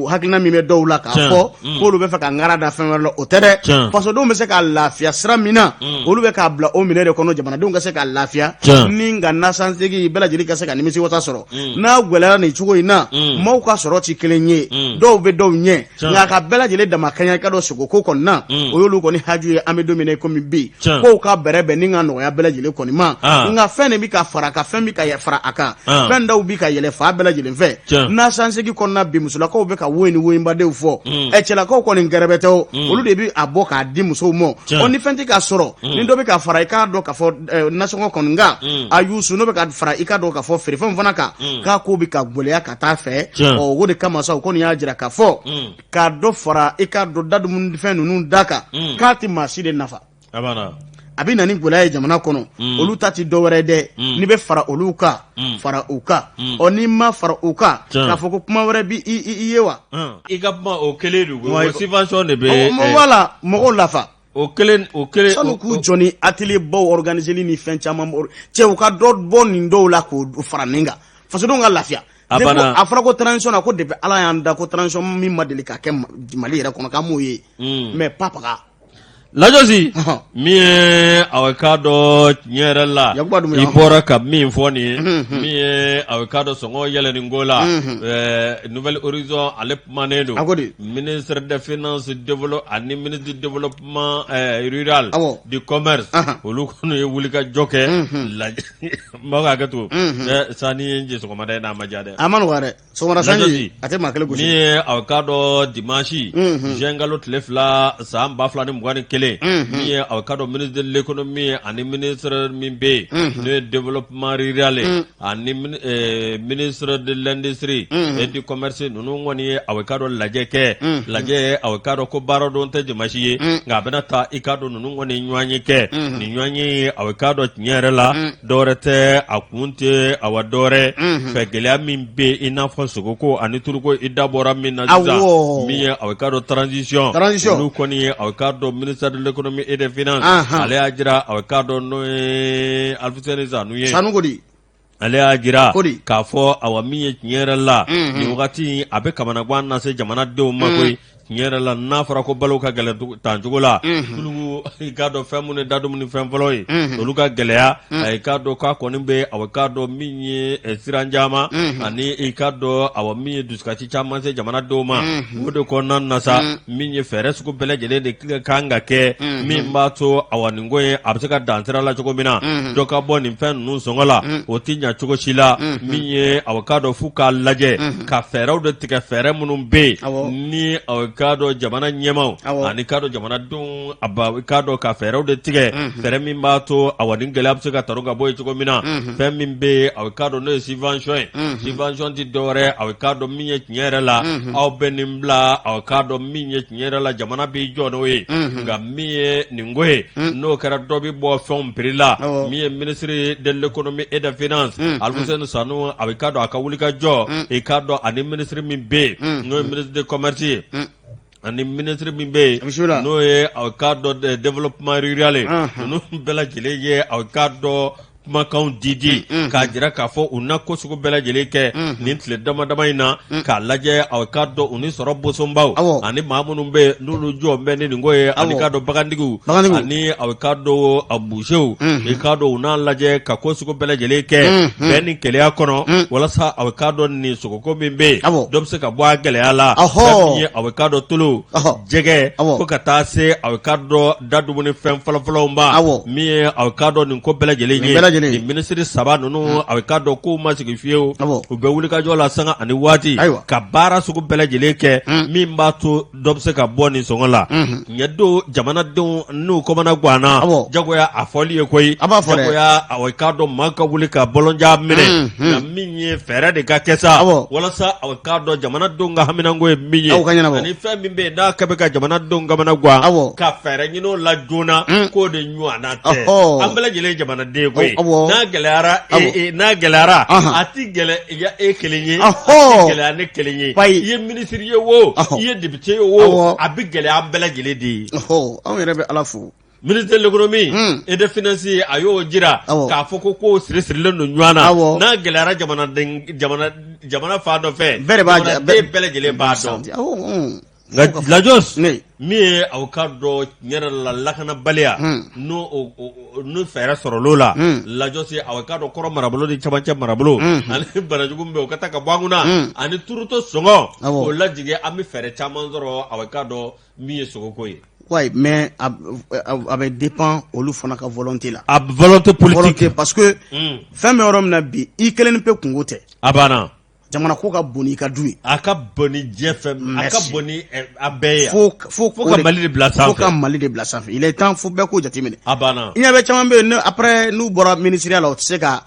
hakilina min bɛ dɔw la k'a fɔ k'olu bɛ fɛ ka ŋara da fɛn wɛrɛ la o tɛ dɛ fasodenw bɛ se ka lafiya sira min na olu bɛ k'a bila o minɛ de kɔnɔ jamanadenw ka se ka lafiya ni ka nasansegi bɛɛ lajɛlen ka se ka nimisiwasa sɔrɔ n'a gɛlɛyara nin cogo in na Maaw ka sɔrɔ tɛ kelen ye, dɔw bɛ dɔw ɲɛ, nka ka bɛɛ lajɛlen dama kaɲa i ka dɔn sogoko kɔni na, o y'olu kɔni haju ye. An bɛ don min na i komi bi, kow ka bɛrɛ bɛn ni ka nɔgɔya bɛɛ lajɛlen kɔni ma, nka fɛn de bɛ ka fara a kan, fɛn bɛ ka fara a kan, fɛn dɔw bɛ ka yɛlɛ fan bɛɛ lajɛlen fɛ. Nasansegi kɔnɔna bi, musolakaw bɛ ka wo ni wobadenw fɔ. Ɛ, cɛlakaw kɔni gɛrɛbɛ tɛ o, olu de bɛ a bɔ k'a di musow ma. Ɔ, ni fɛn tɛ ka sɔrɔ, ni dɔ bɛ ka fara i k'a dɔn k'a fɔ nasɔngɔ kɔni kan, a y'u n'o bɛ ka fara i ka dɔn k'a fɔ feerefɛnw fana kan, k'a ko bɛ ka gɛlɛya ka taa fɛ. Ɔ, o de kama sa, u kɔni y'a jira k'a fɔ k'a dɔ fara i k'a dɔn da dumunifɛn ninnu da kan, k'a tɛ maa si de nafa, a bɛ na ni gɛlɛya ye jamana kɔnɔ. Olu ta tɛ dɔ wɛrɛ dɛ, n'i bɛ fara olu kan, fara u kan. Ɔ, n'i ma fara u kan, k'a fɔ ko kuma wɛrɛ bɛ i ye wa? I ka kuma o kelen don, subvention de bɛ wala mɔgɔw lafa. O kelen, o kelen. Sanu k'u jɔ ni atelier baw organiser ni fɛn caman cɛ, u ka dɔ bɔ nin dɔw la k'o fara nin kan, fasodenw ka lafiya. A banna. A fɔra ko transition na, ko depuis Ala y'an da, ko transition min ma deli ka kɛ Mali yɛrɛ kɔnɔ, k'an m'o ye, mais papaga. Lajɔsi, min ye aw k'a dɔn tiɲɛ yɛrɛ la, i bɔra ka min fɔ nin ye, min ye aw k'a dɔn sɔngɔ yɛlɛnni ko la, Nouvel Horizon ale kumanen don. Ministre des finances ani ministre du développement rural, du commerce, olu kɔni ye wulikajɔ kɛ. Lajɛ n b'aw hakɛ to, sanni ye n jɛ sɔgɔmada in na, a ma diya dɛ. A ma nɔgɔya dɛ. Sɔgɔmada sanji a tɛ maa kelen gosi. Min ye aw k'a dɔn dimanche juin kalo tile 2 san 2021, min ye aw k'a dɔn ministre de l'économie ani ministre min bɛ yen n'o ye développement rural ye ani ministre de l'industrie et du commerce, ninnu kɔni ye aw k'a dɔn lajɛ kɛ. Lajɛ, aw k'a dɔn ko baara don tɛ dimanche ye, nka a bɛna taa i k'a dɔn ninnu kɔni ɲɔgɔn ye kɛ. Nin ɲɔgɔn ye, aw k'a dɔn tiɲɛ yɛrɛ la, dɔwɛrɛ tɛ a kun tɛ awa dɔwɛrɛ fɛ, gɛlɛya min bɛ i n'a fɔ sogoko ani tuluko, i da bɔra min na sisan, min ye aw k'a dɔn transition, olu kɔni ye aw k'a dɔn ministère de l'économie et des finances, ale y'a jira aw k'a dɔn n'o ye Alfuseni Sanu ye. Sanu ko di? Ale y'a jira k'a fɔ awa min ye tiɲɛ yɛrɛ la, nin wagati a bɛ kamanagan lase jamanadenw ma koyi. Tiɲɛ yɛrɛ la, n'a fɔra ko balo ka gɛlɛn tancogo la, tulu, i k'a dɔn fɛn minnu ye da dumuni fɛn fɔlɔ ye, olu ka gɛlɛya, i k'a dɔn k'a kɔni bɛ awa k'a dɔn min ye siran caman ani i k'a dɔn awa min ye dusukasi caman se jamanadenw ma. O de kɔnɔna na sa, min ye fɛɛrɛ sugu bɛɛ lajɛlen de kan ka kɛ min b'a to awa nin ko ye a bɛ se ka dan sira la cogo min na, dɔ ka bɔ nin fɛn ninnu sɔngɔ la. O tɛ ɲɛ cogo si la. Min ye awa k'a dɔn f'u k'a lajɛ ka fɛɛrɛw de tigɛ, fɛɛrɛ minnu bɛ yen ni aw k'a dɔn jamana ɲɛmaaw ani k'a dɔn jamanadenw a ba k'a dɔn ka fɛɛrɛw de tigɛ, fɛɛrɛ min b'a to awa nin gɛlɛya bɛ se ka taro ka bɔ yen cogo min na. Fɛn min bɛ yen, aw k'a dɔn n'o ye subvention ye, subvention tɛ dɔwɛrɛ, aw k'a dɔn min ye tiɲɛ yɛrɛ la, aw bɛ nin bila, aw k'a dɔn min ye tiɲɛ yɛrɛ la, jamana b'i jɔ n'o ye. Nka min ye nin ko ye, n'o kɛra dɔ bɛ bɔ fɛnw prix la. Min ye ministre de l'économie et des finances Alfuseni Sanu, a bɛ k'a dɔn a ka wuli ka jɔ, i k'a dɔn ani ministre min bɛ yen n'o ye ministre de commerce ye ani ministre min bɛ yen n'o ye aw k'a dɔn développement rural ye, ninnu bɛɛ lajɛlen ye aw k'a dɔn kumakanw didi k'a jira k'a fɔ u na ko sugu bɛɛ lajɛlen kɛ nin tile dama dama in na k'a lajɛ aw k'a dɔn u ni sɔrɔ bosonbaw ani maa minnu bɛ yen n'olu jɔ bɛ ni nin ko ye, ani k'a dɔn bagantigiw ani aw k'a dɔn a busew, i k'a dɔn u n'a lajɛ ka ko sugu bɛɛ lajɛlen kɛ bɛn ni kelenya kɔnɔ, walasa aw k'a dɔn nin sogoko min bɛ yen, dɔ bɛ se ka bɔ a gɛlɛya la. Fɛn min ye aw k'a dɔn tulu, jɛgɛ, fo ka taa se aw k'a dɔn da dumuni fɛn fɔlɔfɔlɔw ma, min ye aw k'a dɔn nin ko bɛɛ lajɛlen ye. Nin minisiri saba ninnu, aw k'a dɔn k'u ma sigi fiyewu, u bɛ wulikajɔ la sanga ani waati ka baara sugu bɛɛ lajɛlen kɛ min b'a to dɔ bɛ se ka bɔ nin sɔngɔ la. Ɲɛ don jamanadenw n'u kɔmana ganna, jagoya a fɔli ye koyi, jagoya aw k'a dɔn maa ka wuli ka bɔlɔnja minɛ, nka min ye fɛɛrɛ de ka kɛ sa walasa aw k'a dɔn jamanadenw ka haminanko ye min ye, ani fɛn min bɛ yen n'a kɛ bɛ ka jamanadenw kamana gan, ka fɛɛrɛ ɲini o la joona, k'o de ɲɔgɔnna tɛ. An bɛɛ lajɛlen ye jamanaden koyi. N'a gɛlɛyara e, n'a gɛlɛyara, a ti gɛlɛya e kelen ye, a ti gɛlɛya ne kelen ye. I ye minisiri ye wo, i ye député ye wo, a bɛ gɛlɛya an bɛɛ lajɛlen de ye. Anw yɛrɛ bɛ Ala fo. Ministre de l'économie et des finances, a y'o jira k'a fɔ ko kow siri sirilen don ɲɔgɔn na. N'a gɛlɛyara jamanaden jamana jamana fan dɔ fɛ, bɛɛ de b'a jamanaden bɛɛ lajɛlen b'a dɔn. Nka Lajos min ye aw k'a dɔn tiɲɛ yɛrɛ la lakanabaliya n'o n'o fɛɛrɛ sɔrɔl'o la Lajos aw k'a dɔn kɔrɔn marabolo ni camancɛ marabolo ani banajugu min bɛ o ka taa ka bɔ an kunna ani turuto sɔngɔ k'o lajigin an bɛ fɛɛrɛ caman sɔrɔ aw k'a dɔn min ye sogoko ye. Oui, mais a bɛ dépend olu fana ka volonté la. A volonté politique. Parce que fɛn bɛ yɔrɔ min na bi, i kelen ni pe kunko tɛ. A banna. Jamana ko ka bon n'i ka du ye. A ka bon ni diɲɛ fɛn a ka bon ni a bɛɛ ye. Fo ka Mali de bila sanfɛ. Fo ka Mali de bila sanfɛ. Il est temps fo bɛɛ k'o jateminɛ. A banna. I ɲɛ bɛ caman bɛ yen après n'u bɔra ministériya la, u tɛ se ka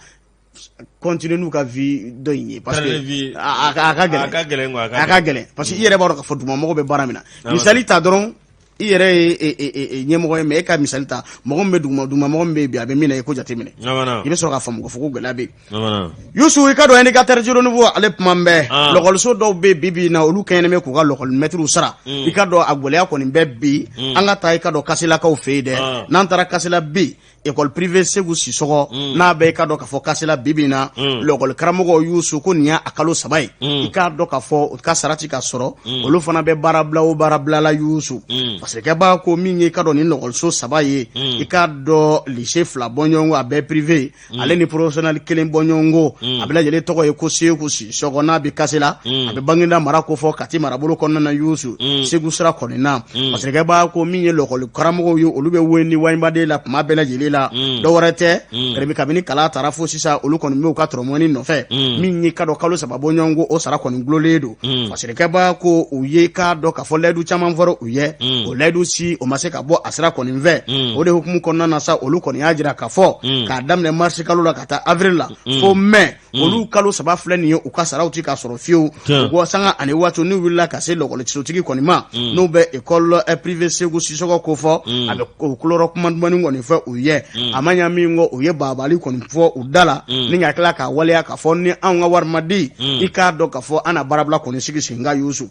continuer n'u ka vie dɔ in ye parce que a ka gɛlɛn. A ka gɛlɛn quoi. A ka gɛlɛn parce que i yɛrɛ b'a dɔn k'a fɔ dugumamɔgɔw bɛ baara min na. Misali ta dɔrɔn, i yɛrɛ ye ɲɛmɔgɔ ye, mais e ka misali ta mɔgɔ min bɛ duguma, dugumamɔgɔ min bɛ yen bi, a bɛ min na, i ko jateminɛ, i bɛ sɔrɔ k'a faamu k'a fɔ ko gɛlɛya bɛ yen. Yusu, i k'a dɔn indicateur du renouveau, ale kuma bɛɛ, lɔkɔliso dɔw bɛ bi bi in na, olu kɛɲɛnen bɛ k'u ka lɔkɔli mɛtiriw sara. I k'a dɔn a gɛlɛya kɔni bɛ bi. An ka taa, i k'a dɔn, Kaselakaw fɛ yen dɛ. N'an taara Kasela bi, école privée Segu Sisɔgɔ, n'a bɛ, i k'a dɔn k'a fɔ Kasela bi bi in na, lɔkɔli karamɔgɔw y'u so ko nin y'a kalo 3 ye, i k'a dɔn k'a fɔ u ka sara ti ka sɔrɔ. Olu fana bɛ baara bila o baara bila la, Yusu, parce que kɛbaa ko min ye, i k'a dɔn, nin lɔkɔliso 3 ye, i k'a dɔn, lycée 2 bɔɲɔgɔnko, a bɛɛ privé, ale ni professionnel kelen bɔɲɔgɔnko, a bɛɛ lajɛlen tɔgɔ ye ko Segu Sisɔgɔ, n'a bɛ Kasela, a bɛ Baginda mara ko fɔ Kati marabolo kɔnɔna na, Yusu, Segu sira kɔni na. Parce que kɛbaa ko min ye lɔkɔli karamɔgɔw ye, olu bɛ wele ni waɲibaden la kuma bɛɛ lajɛlen la. Dɔ wɛrɛ tɛ, kɛrɛbi kabini kalan taara fo sisan, olu kɔni bɛ u ka tɔrɔmɔni nɔfɛ. Min ye, k'a dɔn, kalo 3 bɔɲɔgɔnko, o sara kɔni gulonlen don. Fasirikɛbaa ko u ye, k'a dɔn k'a fɔ layidu caman fɔra u ye, o layidu si o ma se ka bɔ a sira kɔni fɛ. O de hukumu kɔnɔna na sa, olu kɔni y'a jira k'a fɔ k'a daminɛ marisi kalo la ka taa avril la fo mai, olu kalo 3 filɛ nin ye, u ka saraw ti ka sɔrɔ fiyewu. U ko sanga ani waati n'u wulila ka se lɔkɔlisotigi kɔni ma, n'u bɛ école privée Segu Sisɔgɔ ko fɔ, a bɛ o kulɔrɔ kuma dumanni kɔni fɔ u ye. A ma ɲa min kɔ, u ye baabali kɔni fɔ u da la ni ka tila k'a waleya k'a fɔ ni anw ka wari ma di, i k'a dɔn k'a fɔ an na baarabila kɔni sigi sen kan, Yusu.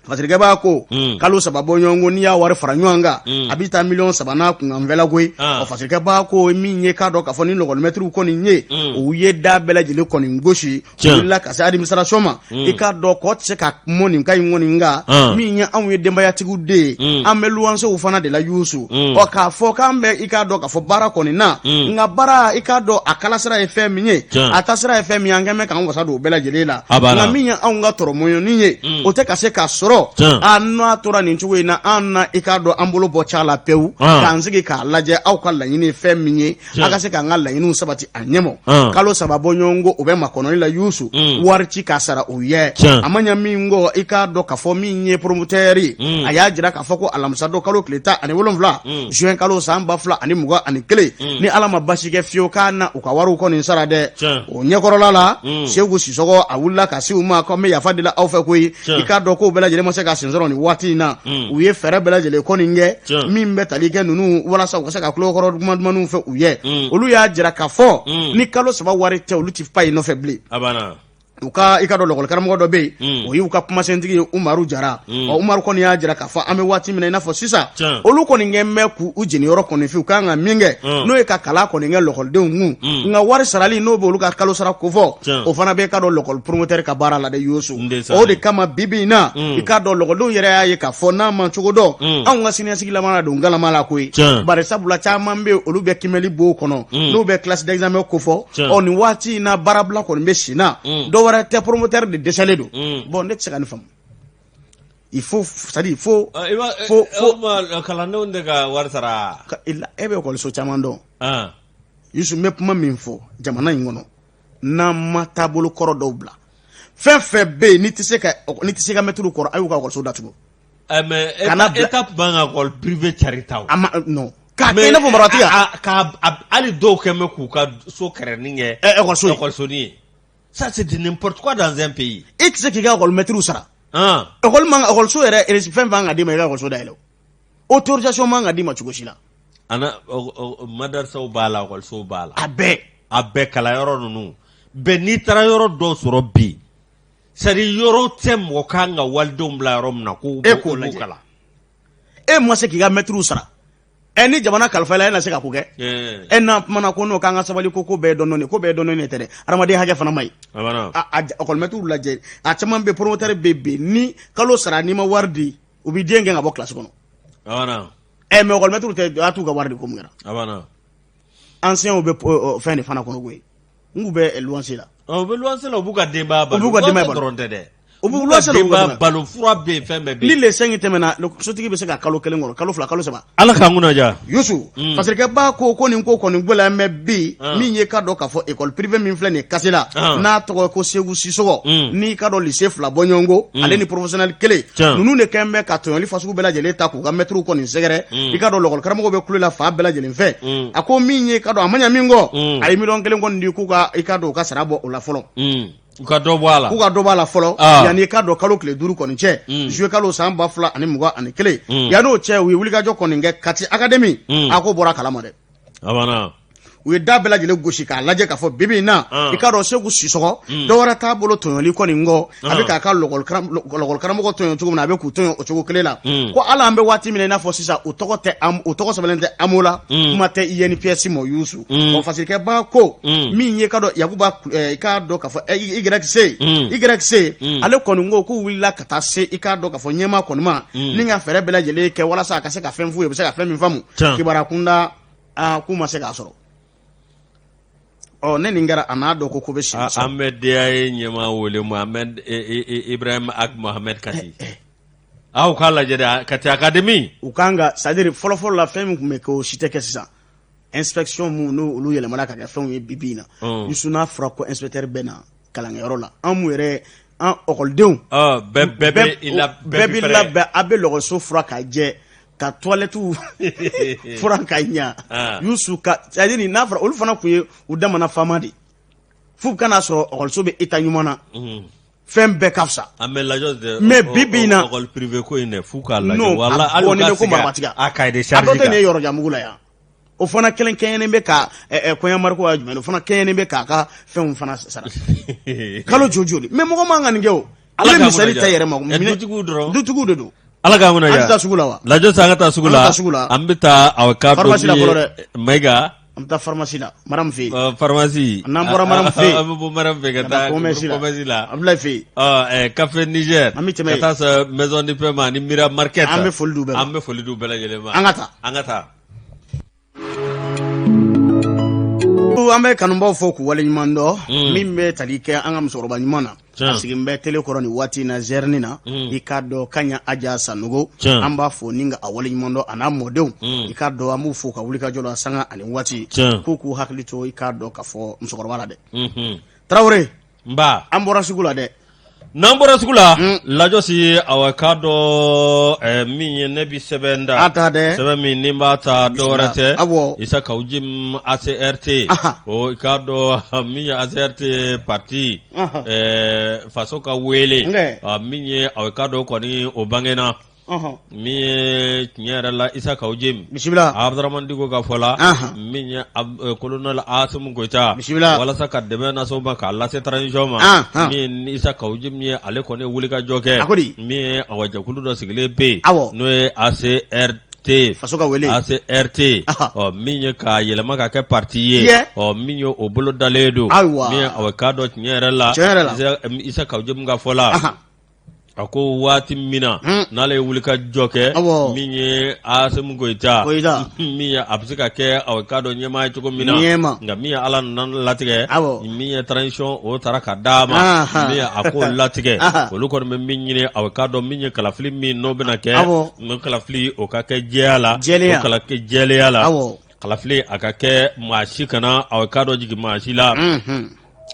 Fasirikɛbaa ko kalo 3 bɔɲɔgɔnko, n'i y'a wari fara ɲɔgɔn kan, a bɛ taa miliyɔn 3 n'a kunkanfɛla koyi. Ɔ, fasirikɛbaa ko min ye, k'a dɔn k'a fɔ ni lɔkɔlimɛtiriw kɔni ye, u ye da bɛɛ lajɛlen kɔni gosi, u wulila ka se administration ma. I k'a dɔn kɔ tɛ se ka mɔ nin ka ɲi kɔni kan. Min ye anw ye denbayatigiw de ye, an bɛ luwansew fana de la, Yusu. Ɔ, k'a fɔ k'an bɛ, i k'a dɔn k'a fɔ baara kɔni na, nka baara, i k'a dɔn, a kalasira ye fɛn min ye, a taasira ye fɛn min ye, an kɛn bɛ k'an wasa don o bɛɛ lajɛlen la. Nka min ye anw ka tɔrɔmɔɲɔni ye, o tɛ ka se ka sɔrɔ. A n'a tora nin cogo in na, an na, i k'a dɔn, an bolo bɔ ca la pewu, k'an sigi k'a lajɛ aw ka laɲini ye fɛn min ye, a ka se k'an ka laɲiniw sabati a ɲɛmɔ. Kalo 3 bɔɲɔgɔnko, o bɛ makɔnɔli la, Yusu, wari ti ka sara u ye. A ma ɲa min kɔ, i k'a dɔn k'a fɔ min ye promoteur ye, a y'a jira k'a fɔ ko alamisa don kalo tile 17 juin kalo san 2021, ni Ala ma basi kɛ fiyewu, k'a na u ka wariw kɔni sara dɛ. O ɲɛkɔrɔla la, Segu Sisɔgɔ a wulila ka se u ma ko n bɛ yafa deli aw fɛ koyi. I k'a dɔn k'o bɛɛ lajɛlen ma se ka sen sɔrɔ nin waati in na. U ye fɛɛrɛ bɛɛ lajɛlen kɔni kɛ min bɛ tali kɛ ninnu walasa u ka se ka tulokɔrɔ duman dumanw fɔ u ye. Olu y'a jira k'a fɔ ni kalo 3 wari tɛ, olu tɛ pa i nɔfɛ bilen. U ka, i k'a dɔn, lɔkɔlikaramɔgɔ dɔ bɛ yen, o y'u ka kumasentigi ye, Umaru Jara. Ɔ, Umaru kɔni y'a jira k'a fɔ an bɛ waati min na i n'a fɔ sisan, olu kɔni kɛ bɛ k'u jeniyɔrɔ kɔni fi, u kan ka min kɛ, n'o ye ka kalan kɔni kɛ lɔkɔlidenw kun. Nka wari sarali, n'o bɛ olu ka kalo sara kofɔ, o fana bɛ, k'a dɔn, lɔkɔli promoteur ka baara la dɛ, Yusu. O de kama bi bi in na, i k'a dɔn, lɔkɔlidenw yɛrɛ y'a ye k'a fɔ n'a ma cogo dɔn, anw ka siniɲɛsigi laban na don galama la koyi. Bari sabula caman bɛ yen, olu bɛ kimɛli bon kɔnɔ, n'u bɛ classe d'examen kofɔ. Ɔ, nin waati in na, baarabila kɔni bɛ sen na. Dɔ wɛrɛ tɛ, promoteur de dɛsɛlen don. Bon, ne tɛ se ka nin faamu. Il faut, c'est à dire, il faut faut kalandenw de ka wari sara. E bɛ ekɔliso caman dɔn, Yusu. N bɛ kuma min fɔ jamana in kɔnɔ, n'an ma taabolo kɔrɔ dɔw bila, fɛn fɛn bɛ yen, n'i tɛ se ka mɛtiriw kɔrɔ, a y'u ka ekɔliso datugu. Mais État man ka école privée cari ta o. A ma, non, k'a kɛ i n'a fɔ marabatigiya. Ka hali dɔw kɛ bɛ k'u ka so kɛrɛnin kɛ ekɔliso ye. Ekɔlisonin ye. Ça, c'est de n'importe quoi dans un pays. E tɛ se k'i ka ekɔli mɛtiriw sara. Ekɔli man, ekɔliso yɛrɛ fɛn fɛn ka d'i ma, i ka ekɔliso dayɛlɛ, o autorisation man ka d'i ma cogo si la. Ana madarisaw b'a la, ekɔlisow b'a la. A bɛɛ. A bɛɛ, kalanyɔrɔ ninnu bɛɛ. N'i taara yɔrɔ dɔw sɔrɔ bi, c'est à dire yɔrɔ tɛ mɔgɔ kan ka walidenw bila yɔrɔ min na ko E k'o lajɛ. Kalan. E ma se k'i ka mɛtiriw sara. Ɛ ni jamana kalifa i la, e na se ka ko kɛ. E n'an kumana ko n'o k'an ka sabali, ko bɛɛ ye dɔɔnin, ko bɛɛ ye dɔɔnin tɛ dɛ, adamaden hakɛ fana ma ɲi. Ekɔlimɛtiriw lajɛ, a caman bɛ, promoteur bɛ bi, ni kalo sara n'i ma wari di, u b'i den gɛn ka bɔ kilasi kɔnɔ. Ɛ mais ekɔlimɛtiriw tɛ, a t'u ka wari di, ko mun kɛra? Enseignants bɛ fɛn de fana kɔnɔ koyi, n k'u bɛ luwanse la. U bɛ luwanse la, u b'u ka denbaya balo. U b'u ka denbaya balo dɔrɔn tɛ dɛ. U b'u luwanse la, u b'u ka balo, fura bɛ yen, fɛn bɛɛ bɛ yen. Ni le 5 tɛmɛna, sotigi bɛ se ka kalo kelen kɔnɔ, kalo 2, kalo 3. Ala k'an kunna diya. Yusu, fasirikɛba ko nin ko kɔni gɛlɛya bɛ bi, min ye ka dɔn k'a fɔ école privée min filɛ nin ye Kasela, n'a tɔgɔ ko Segu Sisɔgɔ, n'i ka dɔn lycée 2 bɔɲɔgɔnko, ale ni professionnel kelen, ninnu de kɛlen bɛ ka tɔɲɔli fasugu bɛɛ lajɛlen ta k'u ka mɛtiriw kɔni sɛgɛrɛ. I ka dɔn lɔkɔli karamɔgɔw bɛ kule la fan bɛɛ lajɛlen fɛ. A ko min ye ka dɔn a ma ɲɛ min kɔ, a ye miliyɔn 1 kɔni di k'u ka, i ka dɔn, u ka sara bɔ o la fɔlɔ. U ka dɔ bɔ a la. K'u ka dɔ bɔ a la fɔlɔ, yanni i ka dɔn kalo tile 5 kɔni cɛ, juillet kalo san 2021. Yanni o cɛ, u ye wulikajɔ kɔni kɛ Kati Académie. A ko bɔra kalama dɛ. A banna. U ye da bɛɛ lajɛlen gosi k'a lajɛ k'a fɔ bibi in na, i ka dɔn Segu Sisɔgɔ, dɔwɛrɛ t'a bolo tɔɲɔli kɔni kɔ. A bɛ k'a ka lɔkɔli karamɔgɔ tɔɲɔ cogo min na, a bɛ k'u tɔɲɔ o cogo kelen la. Ko hali an bɛ waati min na, i n'a fɔ sisan, u tɔgɔ tɛ, u tɔgɔ sɛbɛnlen tɛ AMO la, kuma tɛ INPS ma. Yusu, ɔ fasirikɛba ko min ye ka dɔn Yakuba, i k'a dɔn k'a fɔ YC, YC, ale kɔni ko k'u wulila ka taa se, i k'a dɔn k'a fɔ ɲɛmaa kɔni ma, ni ka fɛɛrɛ bɛɛ lajɛlen kɛ walasa a ka se ka fɛn f'u ye, u bɛ se ka fɛn min faamu kibaruya kunda. Aa, k'u ma se k'a sɔrɔ. Ɔ ne nin kɛra, a n'a dɔn ko bɛ sigi. An bɛ DAE ɲɛmaa wele ma, an bɛ Ibrahim Ag Mohamed Kati. Aw k'a lajɛ dɛ, Kati Académie. U kan ka, c'est à dire fɔlɔfɔlɔ la, fɛn min tun bɛ kɛ, o si tɛ kɛ sisan. Inspection mun n'o olu yɛlɛmana ka kɛ fɛnw ye bi bi in na. Yusu, n'a fɔra ko inspecteur bɛ na kalankɛyɔrɔ la, an mun yɛrɛ, an ɔkɔlidenw, bɛɛ bɛ i la, bɛɛ b'i labɛn, a bɛ lɔgɔso furan ka jɛ, ka toilette furan ka ɲa. Yusu ka, c'est à dire n'a fɔra olu fana tun ye u damana faama de, f'u kana sɔrɔ ɔkɔliso bɛ état ɲuman na, fɛn bɛɛ ka fisa. An bɛ lajɔ. Mais bi bi in na, école privée ko in dɛ, f'u k'a lajɛ. Wala hali u ka ko sigi a cahier de charge a dɔ tɛ nin ye yɔrɔjan mugu la yan. O fana kelen kɛɲɛnen bɛ ka kɔɲɔmariko ya jumɛn, o fana kɛɲɛnen bɛ k'a ka fɛnw fana sara kalo joli joli. Mais mɔgɔ man ka nin kɛ o. Ala ka misali ta yɛrɛ ma. Dutigiw dɔrɔn. Dutigiw de don. Ala k'an kunna. An tɛ taa sugu la wa? Lajɔ sa, an ka taa sugu la. An bɛ taa sugu la. An bɛ taa aw ka pharmacie la fɔlɔ dɛ. Mayiga. An bɛ taa pharmacie la, Mariam fɛ yen. Pharmacie. N'an bɔra Mariam fɛ yen, an bɛ bɔ Mariam fɛ yen ka taa commerce la, commerce la. Abulaye fɛ yen. Ɔ Café Niger. An bɛ tɛmɛ yen. Ka taa se Maison du Pain ma ani Mira Market. An bɛ foli d'u bɛɛ ma. An bɛ foli d'u bɛɛ lajɛlen ma. An ka taa. An ka taa. An bɛ kanubaw fo k'u waleɲuman dɔn. Min bɛ tali kɛ an ka musokɔrɔba ɲuman na, a sigilen bɛ télé kɔrɔ nin waati in na zɛrini na, i k'a dɔn Kaɲa Aja Sanogo, an b'a fo ni ka a waleɲuman dɔn, a n'a mɔdenw. I k'a dɔn an b'u fo ka wulikajɔ la sanga ani waati, k'u k'u hakili to, i k'a dɔn k'a fɔ musokɔrɔba la dɛ. Tarawele, nba. An bɔra sugu la dɛ. N'an bɔra sugu la, lajɔ si, awa k'a dɔn min ye, ne bi sɛbɛn da. A ta dɛ. Sɛbɛn min ni b'a ta, dɔwɛrɛ tɛ. Isa Kawu Jim ACRT. O i k'a dɔn min ye ACRT parti, faso ka wele. Min ye, awa k'a dɔn kɔni o bangena. Min ye tiɲɛ yɛrɛ la, Isa Kawu Jim. Bisimila. Abdramane Diko ka fɔ la. Min ye colonel Asimi Goyita. Bisimila. Walasa ka dɛmɛ lase u ma, k'a lase transition ma. Min ye Isa Kawu Jim ye, ale kɔni ye wulikajɔ kɛ. A ko di? Min ye awa jɛkulu dɔ sigilen bɛ yen. N'o ye ACRT. Faso ka wele. ACRT. Ɔ min ye k'a yɛlɛma ka kɛ parti ye. Ɔ min ye o bolo dalen don. Ayiwa. Min ye awa k'a dɔn tiɲɛ yɛrɛ la. Tiɲɛ yɛrɛ la. Isa Kawu Jim ka fɔ la. A ko waati min na n'ale ye wulikajɔ kɛ, min ye Asimi Goyita, min ye a bɛ se ka kɛ awa k'a dɔn ɲɛmaa ye cogo min na, nka min ye Ala nana latigɛ, min ye transition o taara ka d'a ma, min ye a ko latigɛ, olu kɔni bɛ min ɲini, awa k'a dɔn min ye kalafili min n'o bɛna kɛ, n'o kalafili o ka kɛ jɛya la, o ka kɛ jɛlenya la, kalafili a ka kɛ maa si kana awa k'a dɔn jigin maa si la.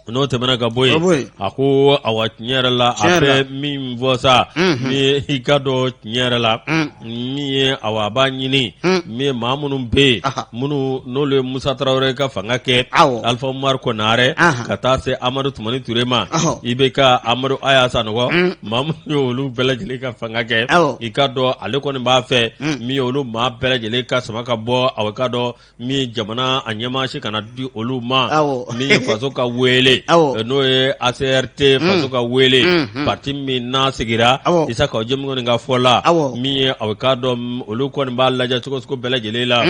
N'o tɛmɛna ka bɔ yen, a ko awa tiɲɛ yɛrɛ la, a bɛ min fɔ sa, min i k'a dɔn tiɲɛ yɛrɛ la, min ye awa a b'a ɲini, min ye maa minnu bɛ yen, minnu n'olu ye Musa Tarawele ka fanga kɛ, Alifa Umaru Konare ka taa se Amadu Tumani Ture ma, IBK, Amadu Aya Sanɔgɔ, maa minnu ye olu bɛɛ lajɛlen ka fanga kɛ, i k'a dɔn ale kɔni b'a fɛ min ye olu maa bɛɛ lajɛlen ka sama ka bɔ, awa k'a dɔn min ye jamana a ɲɛmaa si kana di olu ma, min ye faso ka wele. wele n'o ye ACRT faso ka wele parti min n'a sigira Isa Kawu Jim kɔni ka fɔ la min ye aw k'a dɔn olu kɔni b'a lajɛ cogo sugu bɛɛ lajɛlen la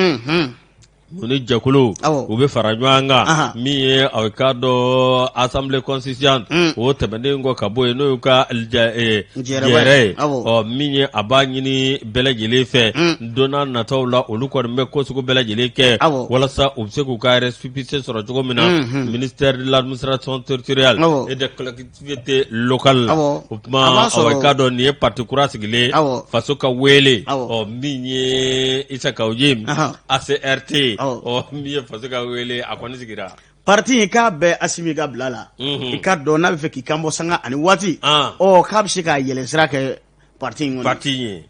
u ni jɛkulu u bɛ fara ɲɔgɔn kan min ye aw k'a dɔn assemblée constituante o tɛmɛnen kɔ ka bɔ yen n'o y'u ka jɛrɛ ye ɔ min ye a b'a ɲini bɛɛ lajɛlen fɛ don n'a nataw la olu kɔni bɛ ko sugu bɛɛ lajɛlen kɛ walasa u bɛ se k'u ka récépissé sɔrɔ cogo min na ministère de l'administration territoriale et des collectivités locales o tuma aw k'a dɔn nin ye parti kura sigilen faso ka wele ɔ min ye Isa Kawu Jim ACRT ɔ min ye faso ka wele a kɔni sigira parti in k'a bɛ Asimi ka bila la i k'a dɔn n'a bɛ fɛ k'i kan bɔ sanga ani waati ɔ k'a bɛ se k'a yɛlɛ sira kɛ parti in kɔnɔ parti in ye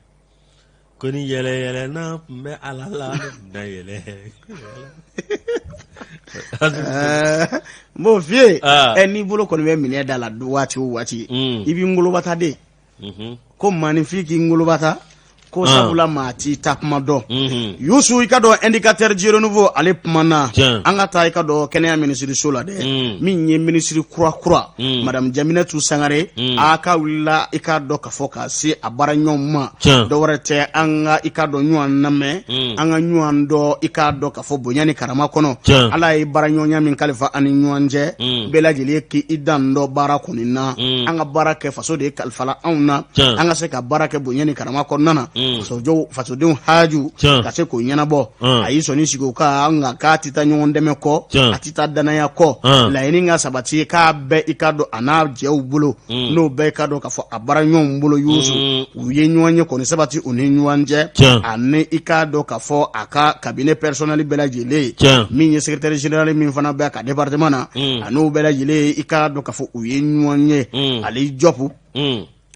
ko ni yɛlɛ yɛlɛ n'a tun bɛ ala la na yɛlɛ n b'o f'i ye ɛ n'i bolo kɔni bɛ minɛ da la waati o waati i b'i ngolobata de ko maaninfin k'i ngolobata ko sabula maa t'i taa kuma dɔn Yusu i ka dɔn indicateur du renouveau ale kumana an ka taa i ka dɔn kɛnɛya minisiriso la dɛ min ye minisiri kura kura madame Jaminatu Sangare a ka wulila i k'a dɔn ka fɔ ka se a baara ɲɔgɔn ma dɔwɛrɛ tɛ an ka i k'a dɔn ɲɔgɔn lamɛn an ka ɲɔgɔn dɔn i k'a dɔn ka fɔ bonya ni karama kɔnɔ ala ye baara ɲɔgɔnya min kalifa an ni ɲɔgɔn cɛ bɛɛ lajɛlen k'i dan dɔn baara kɔni na an ka baara kɛ faso de ye kalifala anw na an ka se ka baara kɛ bonya ni karama kɔnɔna na fasodenw haju ka se k'o ɲɛnabɔ a y'i sɔnni sigi o kan nka k'a tɛ taa ɲɔgɔn dɛmɛ kɔ a tɛ taa danaya kɔ laɲini ka sabati k'a bɛɛ i k'a dɔn a n'a jɛw bolo n'o bɛɛ i k'a dɔn k'a fɔ a baara ɲɔgɔnw bolo Yusu u ye ɲɔgɔn ye kɔni sabati u ni ɲɔgɔn cɛ ani i k'a dɔn k'a fɔ a ka cabinet personnel bɛɛ lajɛlen ye min ye secrétaire général min fana bɛ a ka département na a n'o bɛɛ lajɛlen i k'a dɔn k'a fɔ u ye ɲɔgɔn ye Ali Jɔpu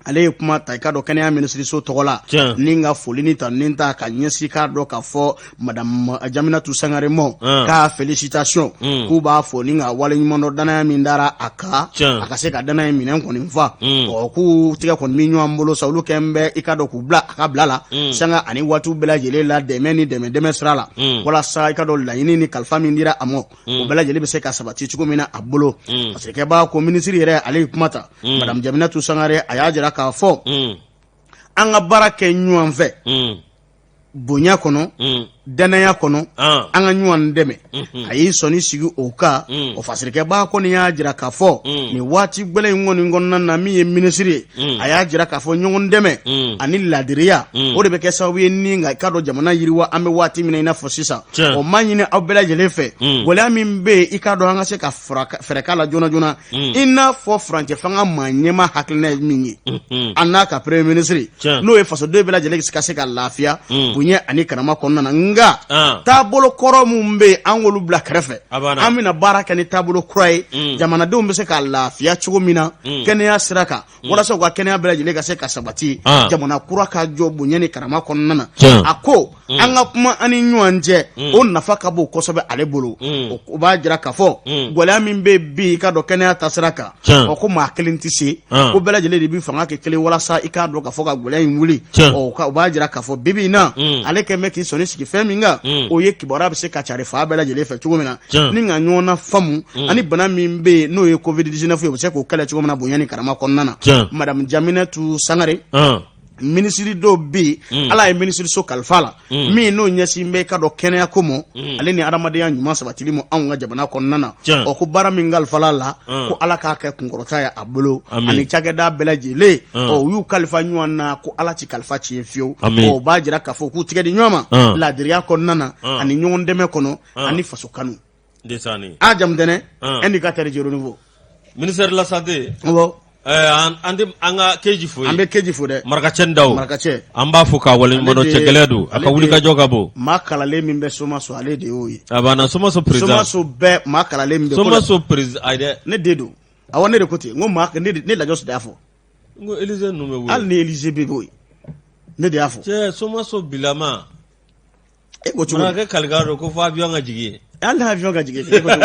ale ye kuma ta i k'a dɔn kɛnɛya minisiriso tɔgɔ la ni ka foli ni tanuni ta ka ɲɛsin k'a dɔn k'a fɔ madame Jaminatu Sangare ma k'a félicitation k'u b'a fo ni ka waleɲuman dɔn danaya min dara a kan a ka se ka danaya in minɛn kɔni fa ɔ k'u tigɛ kɔni bɛ ɲɔgɔn bolo sa olu kɛn bɛ i k'a dɔn k'u bila a ka bila la sanga ani waatiw bɛɛ lajɛlen la dɛmɛ ni dɛmɛ dɛmɛ sira la walasa i k'a dɔn laɲini ni kalifa min dira a ma o bɛɛ lajɛlen bɛ se ka sabati cogo min na a bolo parce que kɛbaa ko minisiri yɛrɛ ale ye kuma ta madame Jaminatu Sangare a y'a jira k'a fɔ an ka baara kɛ ɲɔgɔn fɛ bonya kɔnɔ danaya kɔnɔ an ka ɲɔgɔn dɛmɛ a y'i sɔnni sigi o kan o fasirikɛbaa kɔni y'a jira k'a fɔ nin waati gɛlɛn in kɔni kɔnɔna na min ye minisiri ye a y'a jira k'a fɔ ɲɔgɔn dɛmɛ ani ladiriya o de bɛ kɛ sababu ye ni ka i k'a dɔn jamana yiriwa an bɛ waati min na i n'a fɔ sisan o m'a ɲini aw bɛɛ lajɛlen fɛ gɛlɛya min bɛ yen i k'a dɔn an ka se ka fɛɛrɛ k'a la joona joona i n'a fɔ furancɛ fanga maa ɲɛmaa hakilina ye min ye an n'a ka premier ministre n'o ye fasoden bɛɛ lajɛlen ka se ka lafiya bonya ani karama kɔnɔna na nka taabolo kɔrɔ min bɛ yen an k'olu bila kɛrɛfɛ an bɛna baara kɛ ni taabolo kura ye jamanadenw bɛ se ka lafiya cogo min na kɛnɛya sira kan walasa u ka kɛnɛya bɛɛ lajɛlen ka se ka sabati jamana kura ka jɔ bonya ni karama kɔnɔna na a ko an ka kuma an ni ɲɔgɔn cɛ o nafa ka bon kosɛbɛ ale bolo o b'a jira k'a fɔ gɛlɛya min bɛ bi i k'a dɔn kɛnɛya taasira kan ɔ ko maa kelen tɛ se ko bɛɛ lajɛlen de bɛ fanga kɛ kelen walasa i k'a dɔn k'a fɔ ka gɛlɛya in wuli ɔ o b'a jira k'a fɔ bi bi in na ale kɛlen bɛ k'i sɔnni sigi fɛn min kan o ye kibaruya bɛ se ka cari fan bɛɛ lajɛlen fɛ cogo min na ni ka ɲɔgɔn na faamu ani bana min bɛ yen n'o ye covid 19 ye u bɛ se k'o kɛlɛ cogo min na bonya ni karama kɔnɔna na madame Jaminatu Sangare minisiri dɔw bɛ yen ala ye minisiriso kalifa la min n'o ɲɛsin bɛ i k'a dɔn kɛnɛya ko ma ale ni adamadenya ɲuman sabatili ma anw ka jamana kɔnɔna na ɔ ko baara min kalifala la ko ala k'a kɛ kunkɔrɔta ye a bolo ani cakɛda bɛɛ lajɛlen ɔ u y'u kalifa ɲɔgɔn na ko ala ti kalifa tiɲɛ fiyewu ɔ o b'a jira k'a fɔ k'u tigɛ di ɲɔgɔn ma laadiriya kɔnɔna na ani ɲɔgɔn dɛmɛ kɔnɔ ani faso kanu a jamutɛnɛ indicateur du renouveau ministère de la santé awɔ an tɛ an ka keji fo an bɛ keji fo dɛ marakacɛ daw marakacɛ an b'a fo k'a waleɲuman dɔn cɛ gɛlɛn don a ka wulikajɔ ka bon maa kalanlen min bɛ somaso ale de y'o ye a banna somaso président somaso bɛɛ maa kalanlen min bɛ somaso président ayi dɛ ne den don awɔ ne de ko ten n ko maa ne lajɔsi de y'a fɔ n ko Élysée ninnu bɛ wele hali ni Élysée bɛ bɔ yen ne de y'a fɔ cɛ somaso bilama e ko cogo di marakɛ kalikan don ko fo avion ka jigin yen hali ni avion ka jigin e ko cogo di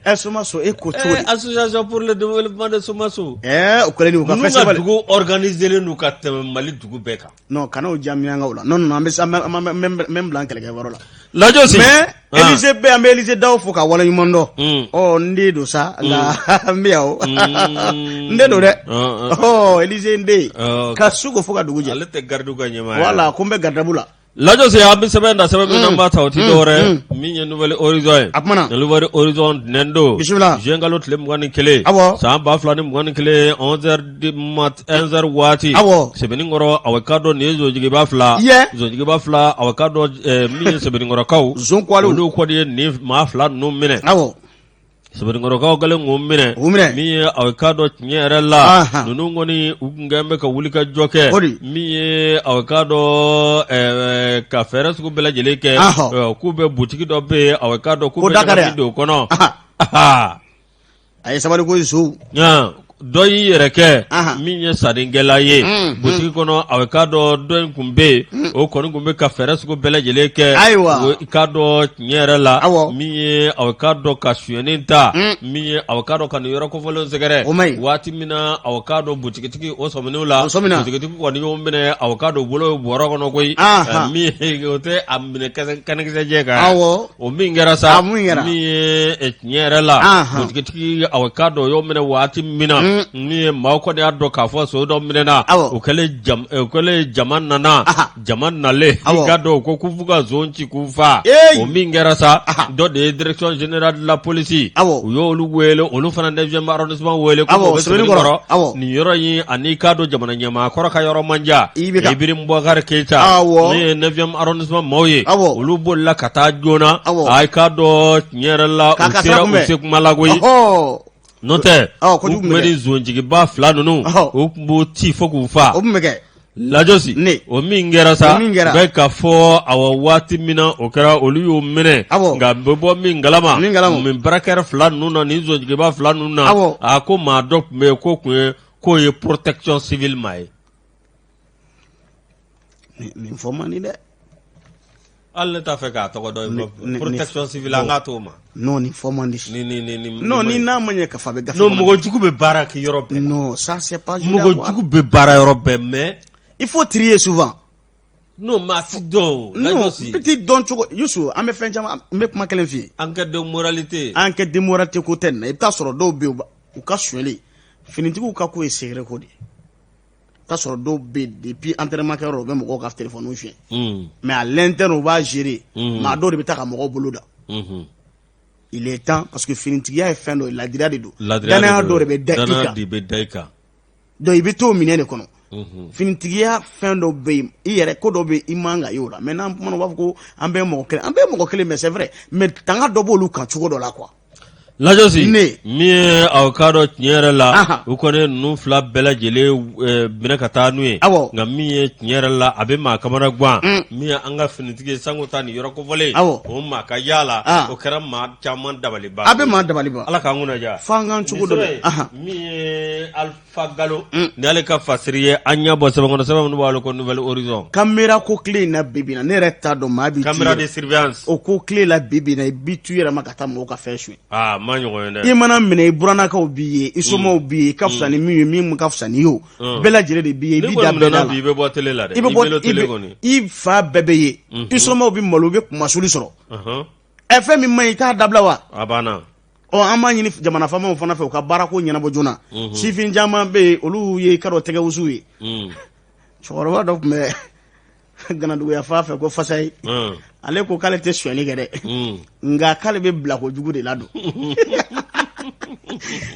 ɛ somaso e ko cogo di association pour le développement de somaso o kɛlen u ka ninnu ka festival dugu organisé len don ka tɛmɛ mali dugu bɛɛ kan non kana o diya miyankaw la non non an bɛ an bɛ n bɛ n bila n kɛlɛkɛyɔrɔ la. Lajɔsi mais Élysée bɛ an bɛ Élysée Daw fo ka waleɲuman dɔn. Ɔ n den don sa, nka n bɛ yan o, n den don dɛ. Ɔ Élysée n den, ka su ko fo ka dugu jɛ. Ale tɛ gardiw ka ɲɛmaa ye. Voilà, ko n bɛ garde à vous la. Lajɔsi, an bɛ sɛbɛn da, sɛbɛn min n'an b'a ta, o tɛ dɔwɛrɛ min ye Nouvel Horizon ye. A kumana. Nouvel Horizon, ntɛnɛn don. Bisimila. Juin kalo tile 21. San 2021, 11h du mat, 11h waati. Sebenikɔrɔ, aw k'a dɔn nin ye zonjigiba fila. Zonjigiba fila, aw k'a dɔn min ye Sebenikɔrɔkaw. Zon kwaliw. Olu kɔni ye nin maa fila ninnu minɛ. Sebenikɔrɔkaw kɛlen k'u minɛ, u minɛ, min ye aw k'a dɔn tiɲɛ yɛrɛ la, ninnu kɔni u tun kɛlen bɛ ka wuli ka jɔ kɛ, min ye aw k'a dɔn ka fɛɛrɛ sugu bɛɛ lajɛlen kɛ, k'u bɛ butigi dɔ bɛ yen, aw k'a dɔn k'u bɛ ɲagami don o kɔnɔ. A ye sabali ko so. Dɔ y'i yɛrɛ kɛ min ye sannikɛla ye butigi kɔnɔ, aw k'a dɔn dɔ in tun bɛ yen, o kɔni tun bɛ ka fɛɛrɛ sugu bɛɛ lajɛlen kɛ. Ayiwa, i k'a dɔn tiɲɛ yɛrɛ la, min ye aw k'a dɔn ka sonyɛni ta, min ye aw k'a dɔn ka nin yɔrɔ kofɔlenw sɛgɛrɛ. O ma ɲi. Waati min na aw k'a dɔn butigitigi o sɔmin'u la, O sɔmina. butigitigi kɔni y'o minɛ, aw k'a dɔn bolo bɔrɔ kɔnɔ koyi. Min o tɛ a minɛ kɛnɛkisɛjɛ kan. O min kɛra sa, min kɛra min ye tiɲɛ yɛrɛ la, butigitigi aw k'a dɔn o y'o minɛ waati min na, min ye maaw kɔni y'a dɔn k'a fɔ so dɔ minɛna. O kɛlen jama nana, jama nalen, i k'a dɔn ko k'u f'u ka zon ci k'u faa. O min kɛra sa, dɔ de ye direction générale de la police, u y'olu wele, olu fana 9e arrondissement wele ko bɛ Sebenikɔrɔ nin yɔrɔ in, ani i k'a dɔn jamana ɲɛmaa kɔrɔ ka yɔrɔ man jan, Ibrahim Boubacar Keita, min ye 9e arrondissement maaw ye, olu bolila ka taa joona. A k'a dɔn tiɲɛ yɛrɛ la, u sera u se kuma la koyi. N'o tɛ, u tun bɛ nin zonjigiba fila ninnu, u tun b'u ci fo k'u faa. O tun bɛ kɛ. Lajɔsi, o min kɛra sa, bɛ ka fɔ awa waati min na o kɛra, olu y'o minɛ, nka bɛ bɔ min kalama, min braqueur fila ninnu na, nin zonjigiba fila ninnu na, a ko maa dɔ tun bɛ yen k'o tun ye k'o ye protection civile maa ye. Nin fɔ man di dɛ. Hali ne t'a fɛ k'a tɔgɔ dɔn, protection civile, an k'a t'o ma. Non, nin fɔ man di. Non, ni n'a ma ɲɛ ka fɔ a bɛ gafe. Non, mɔgɔ jugu bɛ baara kɛ yɔrɔ bɛɛ. Non, ça c'est pas. Mɔgɔ jugu bɛ baara yɔrɔ bɛɛ, mais. Il faut trier souvent. Non, maa ti dɔn. Non, petit dɔn cogo, Yusu, an bɛ fɛn caman, n bɛ kuma kelen f'i ye. Enquête de moralité. Enquête de moralité ko tɛ nin na. I bɛ taa sɔrɔ dɔw bɛ yen, u ka sonyɛli, finitigiw ka ko ye secret ko de ye. T'a sɔrɔ dɔw bɛ yen, depuis entraînement kɛyɔrɔ, u bɛ mɔgɔw ka téléphone suɲɛ. Mais à l'interne, u b'a gérer. Maa dɔw de bɛ taa ka mɔgɔw bolo da. Il est temps, parce que finitigiya ye fɛn dɔ ye, ladiriya de don. Danaya dɔ de bɛ da i kan. Danaya de bɛ da i kan. Donc i bɛ t'o minɛn de kɔnɔ. Finitigiya fɛn dɔ bɛ yen, i yɛrɛ ko dɔ bɛ yen, i man ka ye o la. Mais n'an kumana, u b'a fɔ ko an bɛɛ ye mɔgɔ kelen, an bɛɛ ye mɔgɔ kelen, mais c'est vrai, mais tanga dɔ b'olu kan cogo dɔ la quoi. Lajɔsi, min ye aw k'a dɔn tiɲɛ yɛrɛ la, u kɔni ninnu fila bɛɛ lajɛlen minɛ ka taa n'u ye. Nka min ye tiɲɛ yɛrɛ la, a bɛ maa kamana gan, min ye an ka finitigi ye sango ta nin yɔrɔ kofɔlen, o maa ka yaala, o kɛra maa caman dabaliban. A bɛ maa dabaliban. Ala k'an kunna diya. F'an k'an cogo dɔ. Min ye Alifa Galo ni ale ka fasiri ye, an ɲɛ bɔ sɛbɛn kɔnɔ, sɛbɛn minnu b'a ko Nouvel Horizon. Caméra ko tile in na bi bi in na, ne yɛrɛ t'a dɔn maa b'i caméra de surveillance. O ko tile la bi bi in na, i b'i tu yɛrɛ ma ka taa mɔgɔw ka fɛn suɲɛ. Aa, ma ɲɔgɔn ye dɛ. I mana minɛ, i burannakaw b'i ye, i somɔgɔw b'i ye, i ka fisa ni min ye, min ka fisa n'i ye, o bɛɛ lajɛlen de b'i ye. I b'i da bɛɛ da la. I bɛ bɔ télé la dɛ. I bɛ bɔ, i fa bɛɛ bɛ ye, i somɔgɔw bɛ malo, i bɛ kunmasuli sɔrɔ. Ɛ, fɛn min man ɲi, i t'a dabila wa? A banna. Ɔ, an b'a ɲini jamana faamaw fana fɛ, u ka baarako ɲɛnabɔ joona. Sifin caman bɛ yen, olu ye kadɔ tɛgɛwusu ye. Cɛkɔrɔba dɔ tun bɛ Ganaduguya fan fɛ ko Fasayi. Ale ko k'ale tɛ sonyɛli kɛ dɛ, nka k'ale bɛ bilako jugu de ladon.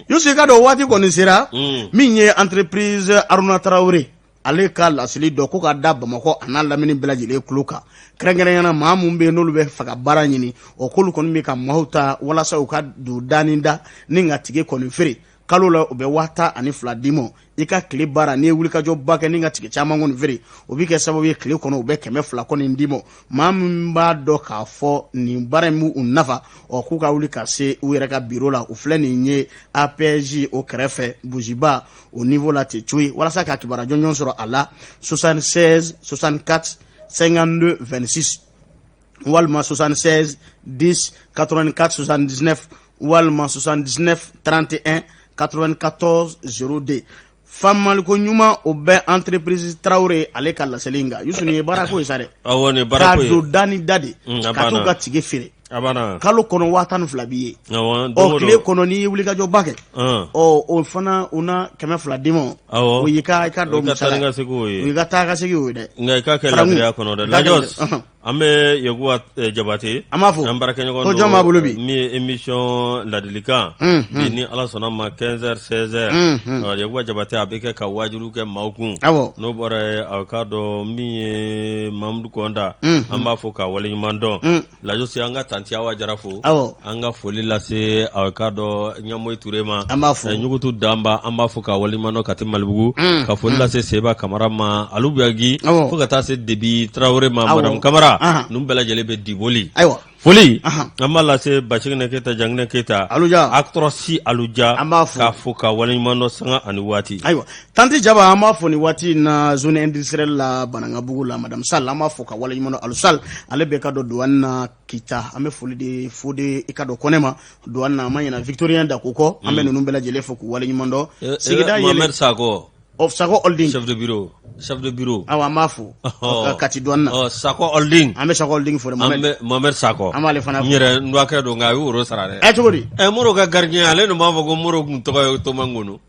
Yusu, i ka dɔn waati kɔni sera, min ye entreprise Aruna Tarawele, ale ka laseli dɔ ko ka da Bamakɔ a n'a lamini bɛɛ lajɛlen tulo kan, kɛrɛnkɛrɛnya na maa minnu bɛ yen n'olu bɛ fɛ ka baara ɲini. O k'olu kɔni bɛ ka maaw ta walasa u ka don da ni da ni ka tige kɔni feere. Kalo la, u bɛ 12,000 d'i ma i ka tile baara. N'i ye wulikajɔba kɛ ni ka tige caman kɔni feere, o bɛ kɛ sababu ye tile kɔnɔ u bɛ 200 kɔni d'i ma. Maa min b'a dɔn k'a fɔ nin baara in b'u nafa, ɔ, k'u ka wuli ka se u yɛrɛ ka biro la. U filɛ nin ye APJ o kɛrɛfɛ, Buziba o niveau la ten coyi. Walasa ka kibaruya jɔnjɔn sɔrɔ a la, 76 64 52 26 walima 76 10 84 79 walima 79 31 94 02. Faamaliko ɲuman o bɛ entreprise Tarawele ale ka laseli in kan Yusu nin ye baarako ye sa dɛ awɔ nin ye baarako ye k'a don da ni da de ka t'u ka ticket feere kalo kɔnɔ 12,000 b'i ye ɔ tile kɔnɔ n'i ye wulikajɔba kɛ ɔ o fana u na 200 d'i ma o y'i ka i ka dɔn o y'i ka taa ka segin o ye dɛ nka i ka kɛ ladiriya kɔnɔ dɛ Lajɔs an bɛ Yakuba Jabate an b'a fo an baarakɛɲɔgɔn ko jɔn b'a bolo bi min ye émission ladilikan bi ni Ala sɔnna ma 15 heures 16 heures Yakuba Jabate a bɛ kɛ ka waajuli kɛ maaw kun n'o bɔra yen a k'a dɔn min ye Mamudu Kɔnta an b'a fo k'a waleɲuman dɔn Lajɔsi an ka tanti Awa Jara fo an ka foli lase a k'a dɔn Ɲamoyi Ture ma an b'a fo Ɲugutu Danba an b'a fo k'a waleɲuman dɔn Kati Malibugu ka foli lase Seba Kamara ma Alu Biyagi fo ka taa se Debi Tarawele ma Madame Kamara ninnu bɛɛ lajɛlen bɛ Diboli ayiwa foli an b'a lase Basigɛnɛ Keyita Janginɛ Keyita Aluja Actros Aluja an b'a fo k'a fo k'a waleɲuman dɔn sanga ani waati ayiwa Tanti Jaba an b'a fo nin waati in na zone industrielle la Banankabugu la Madame Sall an b'a fo ka waleɲuman dɔn Alu Sall ale bɛ ka dɔn douane na Kita an bɛ foli di Fode i ka dɔn Kɔnɛ ma douane na an ma ɲinɛ Victorien Dako kɔ an bɛ ninnu bɛɛ lajɛlen fo k'u waleɲuman dɔn sigida yɛlɛ Mohamed Sakɔ ɔ Sakɔ Holding chef de bureau chef de bureau awɔ an b'a fo Kati douane na ɔ Sakɔ Holding an bɛ Sakɔ Holding fo dɛ Mohamed an bɛ Mohamed Sakɔ an b'ale fana fo n yɛrɛ n dɔgɔkɛ don nka a ye woro sara dɛ ɛ cogo di ɛ Moro ka gardien ale dun b'a fɔ ko Moro kun tɔgɔ ye Toma Ngono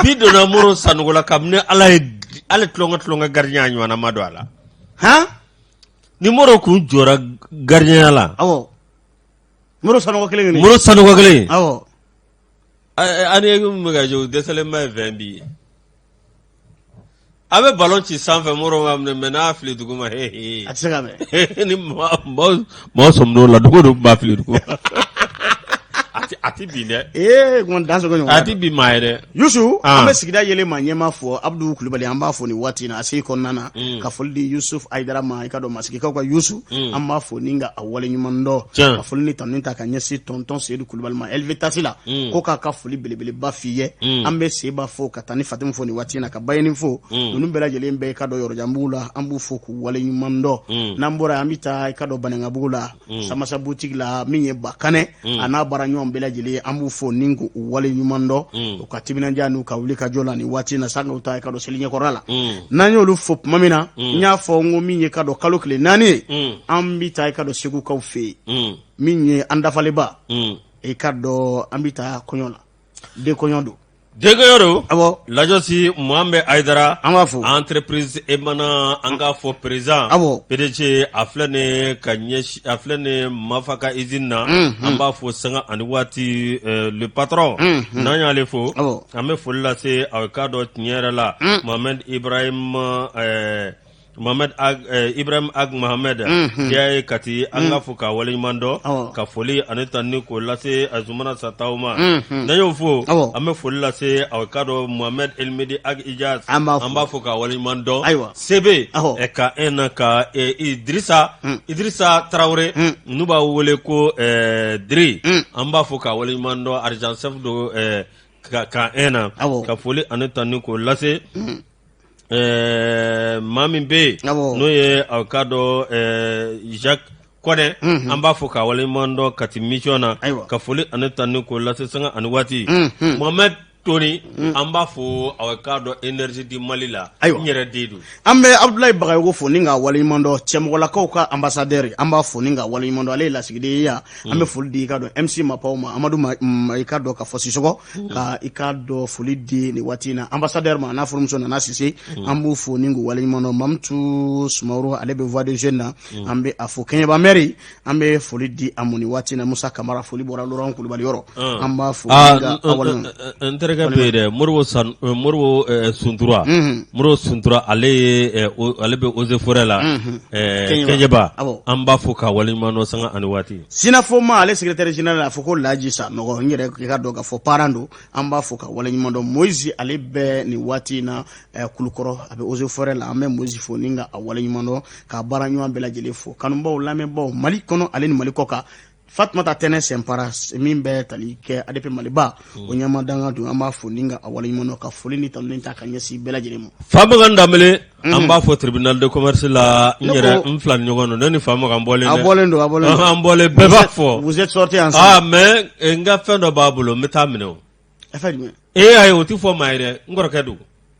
bi donna Moro Sanogo la kabini Ala ye ale tulonkɛ tulonkɛ gardien a ɲɔgɔnna ma don a la han ni Moro kun jɔra gardien la awɔ Moro Sanogo kelen kelen Moro Sanogo kelen awɔ ani min bɛ ka jɔ u dɛsɛlen bɛ fɛn bi ye a bɛ ballon ci sanfɛ Moro b'a minɛ mais n'a fili duguma he he a tɛ se ka minɛ ni maaw sɔmin'o la dugu dɔ tun b'a fili duguma a tɛ bin dɛ ee kɔni dansogo ɲɔgɔn a tɛ bin maa ye dɛ Yusu an bɛ sigida yelen maa ɲɛmaa fo Abudu Kulubali an b'a fo nin waati in na ACI kɔnɔna na ka foli di Yusuf Ayidara ma i ka dɔn masigikaw ka Yusu an b'a fo ni ka a waleɲuman dɔn ka foli ni tanuni ta ka ɲɛsin tonton Seyidu Kulubali ma Helvetas la ko k'a ka foli belebeleba f'i ye an bɛ Seba fo ka taa ni Fatimu fo nin waati in na ka Bayini fo ninnu bɛɛ lajɛlen bɛ i ka dɔn Yɔrɔjanbugu la an b'u fo k'u waleɲuman dɔn n'an bɔra an bɛ taa i ka dɔn Banankabugu la Samasa boutique la min ye Bakanɛ a n'a baara ɲɔgɔn bɛɛ lajɛlen an b'u fo ni k'u waleɲuman dɔn u ka timinandiya n'u ka wuli ka jɔ la nin waati in na sanni u taa i ka dɔn seli ɲɛkɔrɔla la n'an y'olu fo tuma min na n y'a fɔ n ko min ye ka dɔn kalo tile 4 ye an bɛ taa i ka dɔn Segukaw fɛ yen min ye an dafalenba i ka dɔn an bɛ taa kɔɲɔ la den kɔɲɔ don Den kɔɲɔ don awɔ Lajɔsi Mohamed Ayidara an b'a fo entreprise Emana an k'a fɔ président awɔ PDG a filɛ nin ka ɲɛsin a filɛ nin Mafa ka usine na an b'a fo sanga ani waati le patron n'an y'ale fo awɔ an bɛ foli lase a k'a dɔn tiɲɛ yɛrɛ la Mohamed Ibrahim Mohamed Ag, Ibrahim Ag Mohamed DAE Kati an k'a fo k'a waleɲuman dɔn Awɔ. ka foli ani tanuni k'o lase Azumana Sataw ma n'an y'o fo Awɔ. an bɛ foli lase a k'a dɔn Mohamed Elmedi Ag Ijaz An b'a fo. an b'a fo k'a waleɲuman dɔn Ayiwa. Sebe Awɔ. ka e na ka Idrissa Idrissa Traoré n'u b'a wele ko Diri an b'a fo k'a waleɲuman dɔn adjudant chef don ka e na Awɔ. ka foli ani tanuni k'o lase Ɛɛ maa min bɛ yen n'o ye a k'a dɔn Jacques Kɔnɛ an b'a fo k'a waleɲuman dɔn Kati mission na ka foli ani tanuni k'o lase sanga ani waati Mohamed Toni an b'a fo a k'a dɔn énergie du Mali la ayiwa n yɛrɛ den don an bɛ Abudulayi Bagayogo fo ni k'a waleɲuman dɔn cɛmɔgɔlakaw ka ambassadeur an b'a fo ni k'a waleɲuman dɔn ale ye lasigiden ye yan an bɛ foli di i ka dɔn MC Mapaw ma Amadu i ka dɔn ka fɔ Sisɔkɔ ka i ka dɔn foli di nin waati in na ambassadeur ma n'a furumuso Nana Sise an b'u fo ni k'u waleɲuman dɔn Mamutu Sumaworo ale bɛ voix des jeunes na an bɛ a fo Kɛɲɛba maire an bɛ foli di a ma nin waati in na Musa Kamara foli bɔra Laurent Kulubali yɔrɔ an b'a fo n terikɛ bɛ yen dɛ Moribo Moribo Suntura Moribo Suntura ale ye ale bɛ eaux et forêts la Kɛɲɛba an b'a fo k'a waleɲuman dɔn sanga ani waati Sinafoma ale secrétaire général a fɔ ko Laji Sanɔgɔ n yɛrɛ i ka dɔn k'a fɔ parent don an b'a fo ka waleɲuman dɔn Moïse ale bɛ nin waati in na Kulukɔrɔ a bɛ eaux et forêts la an bɛ Moïse fo ni ka a waleɲuman dɔn ka baara ɲɔgɔn bɛɛ lajɛlen fo kanubaw lamɛnbaw Mali kɔnɔ ale ni Mali kɔkan Fatumata Tɛnɛ Sɛnpara min bɛ tali kɛ ADP Maliba o ɲɛmaa dankan don an b'a fo ni ka a waleɲuman dɔn ka foli ni tanuni ta ka ɲɛsin bɛɛ lajɛlen ma. Famakan Danbele an b'a fɔ tribunal de commerce la n yɛrɛ n fila ni ɲɔgɔn don ne ni Famakan bɔlen dɛ. A bɔlen don a bɔlen don. An bɔlen bɛɛ b'a fɔ. Vous êtes sortis ensemble. Ah mais n ka fɛn dɔ b'a bolo n bɛ taa minɛ o. Fɛn jumɛn? Ee ayi, o tɛ fɔ maa ye dɛ, n kɔrɔkɛ don.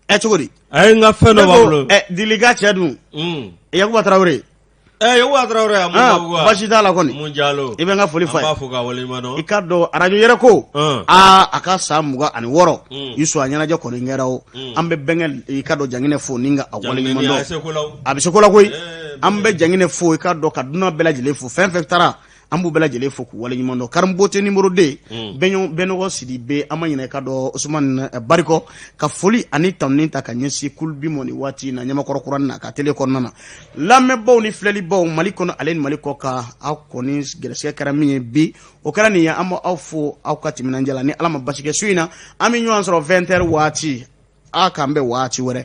Ɛ, cogo di? A ye n ka fɛn dɔ b'a bolo. Ɛ, Dilika cɛ dun, Yakuba Tarawele. Ɛ, Yakuba Tarawele, a mun? Ah, baasi t'a la kɔni. Mun jalo. I bɛ n ka foli fɔ a ye. An b'a fo k'a waleɲuman dɔn. I k'a dɔn arajo yɛrɛ ko, aa, a ka san 26, Yusu, a ɲɛnajɛ kɔni kɛra o. An bɛ bɛnkɛ, i k'a dɔn, Janginɛ fo ni ka a waleɲuman dɔn. A bɛ se ko la koyi. An bɛ Janginɛ fo, i k'a dɔn, ka dunan bɛɛ lajɛlen fo, fɛn fɛn taara, an b'u bɛɛ lajɛlen fo k'u waleɲuman dɔn. Karamɔgɔ numéro 2, Bɛnɲɔgɔn Sidibe, an ma ɲinɛ, i k'a dɔn, Usumani Barikɔ ka foli ani tanuni ta ka ɲɛsin kulubi mɔ ni waati na Ɲamakɔrɔ kuranin na ka tele kɔnɔna na. Lamɛnbaw ni filɛlibaw, Mali kɔnɔ ale ni Mali kɔ kan, aw kɔni gɛrɛsɛgɛ kɛra min ye bi, o kɛra nin ye. An b'aw fo aw ka timinandiya la. Ni Ala ma basi kɛ, su in na an bɛ ɲɔgɔn sɔrɔ 20 heures waati. A k'an bɛn waati wɛrɛ.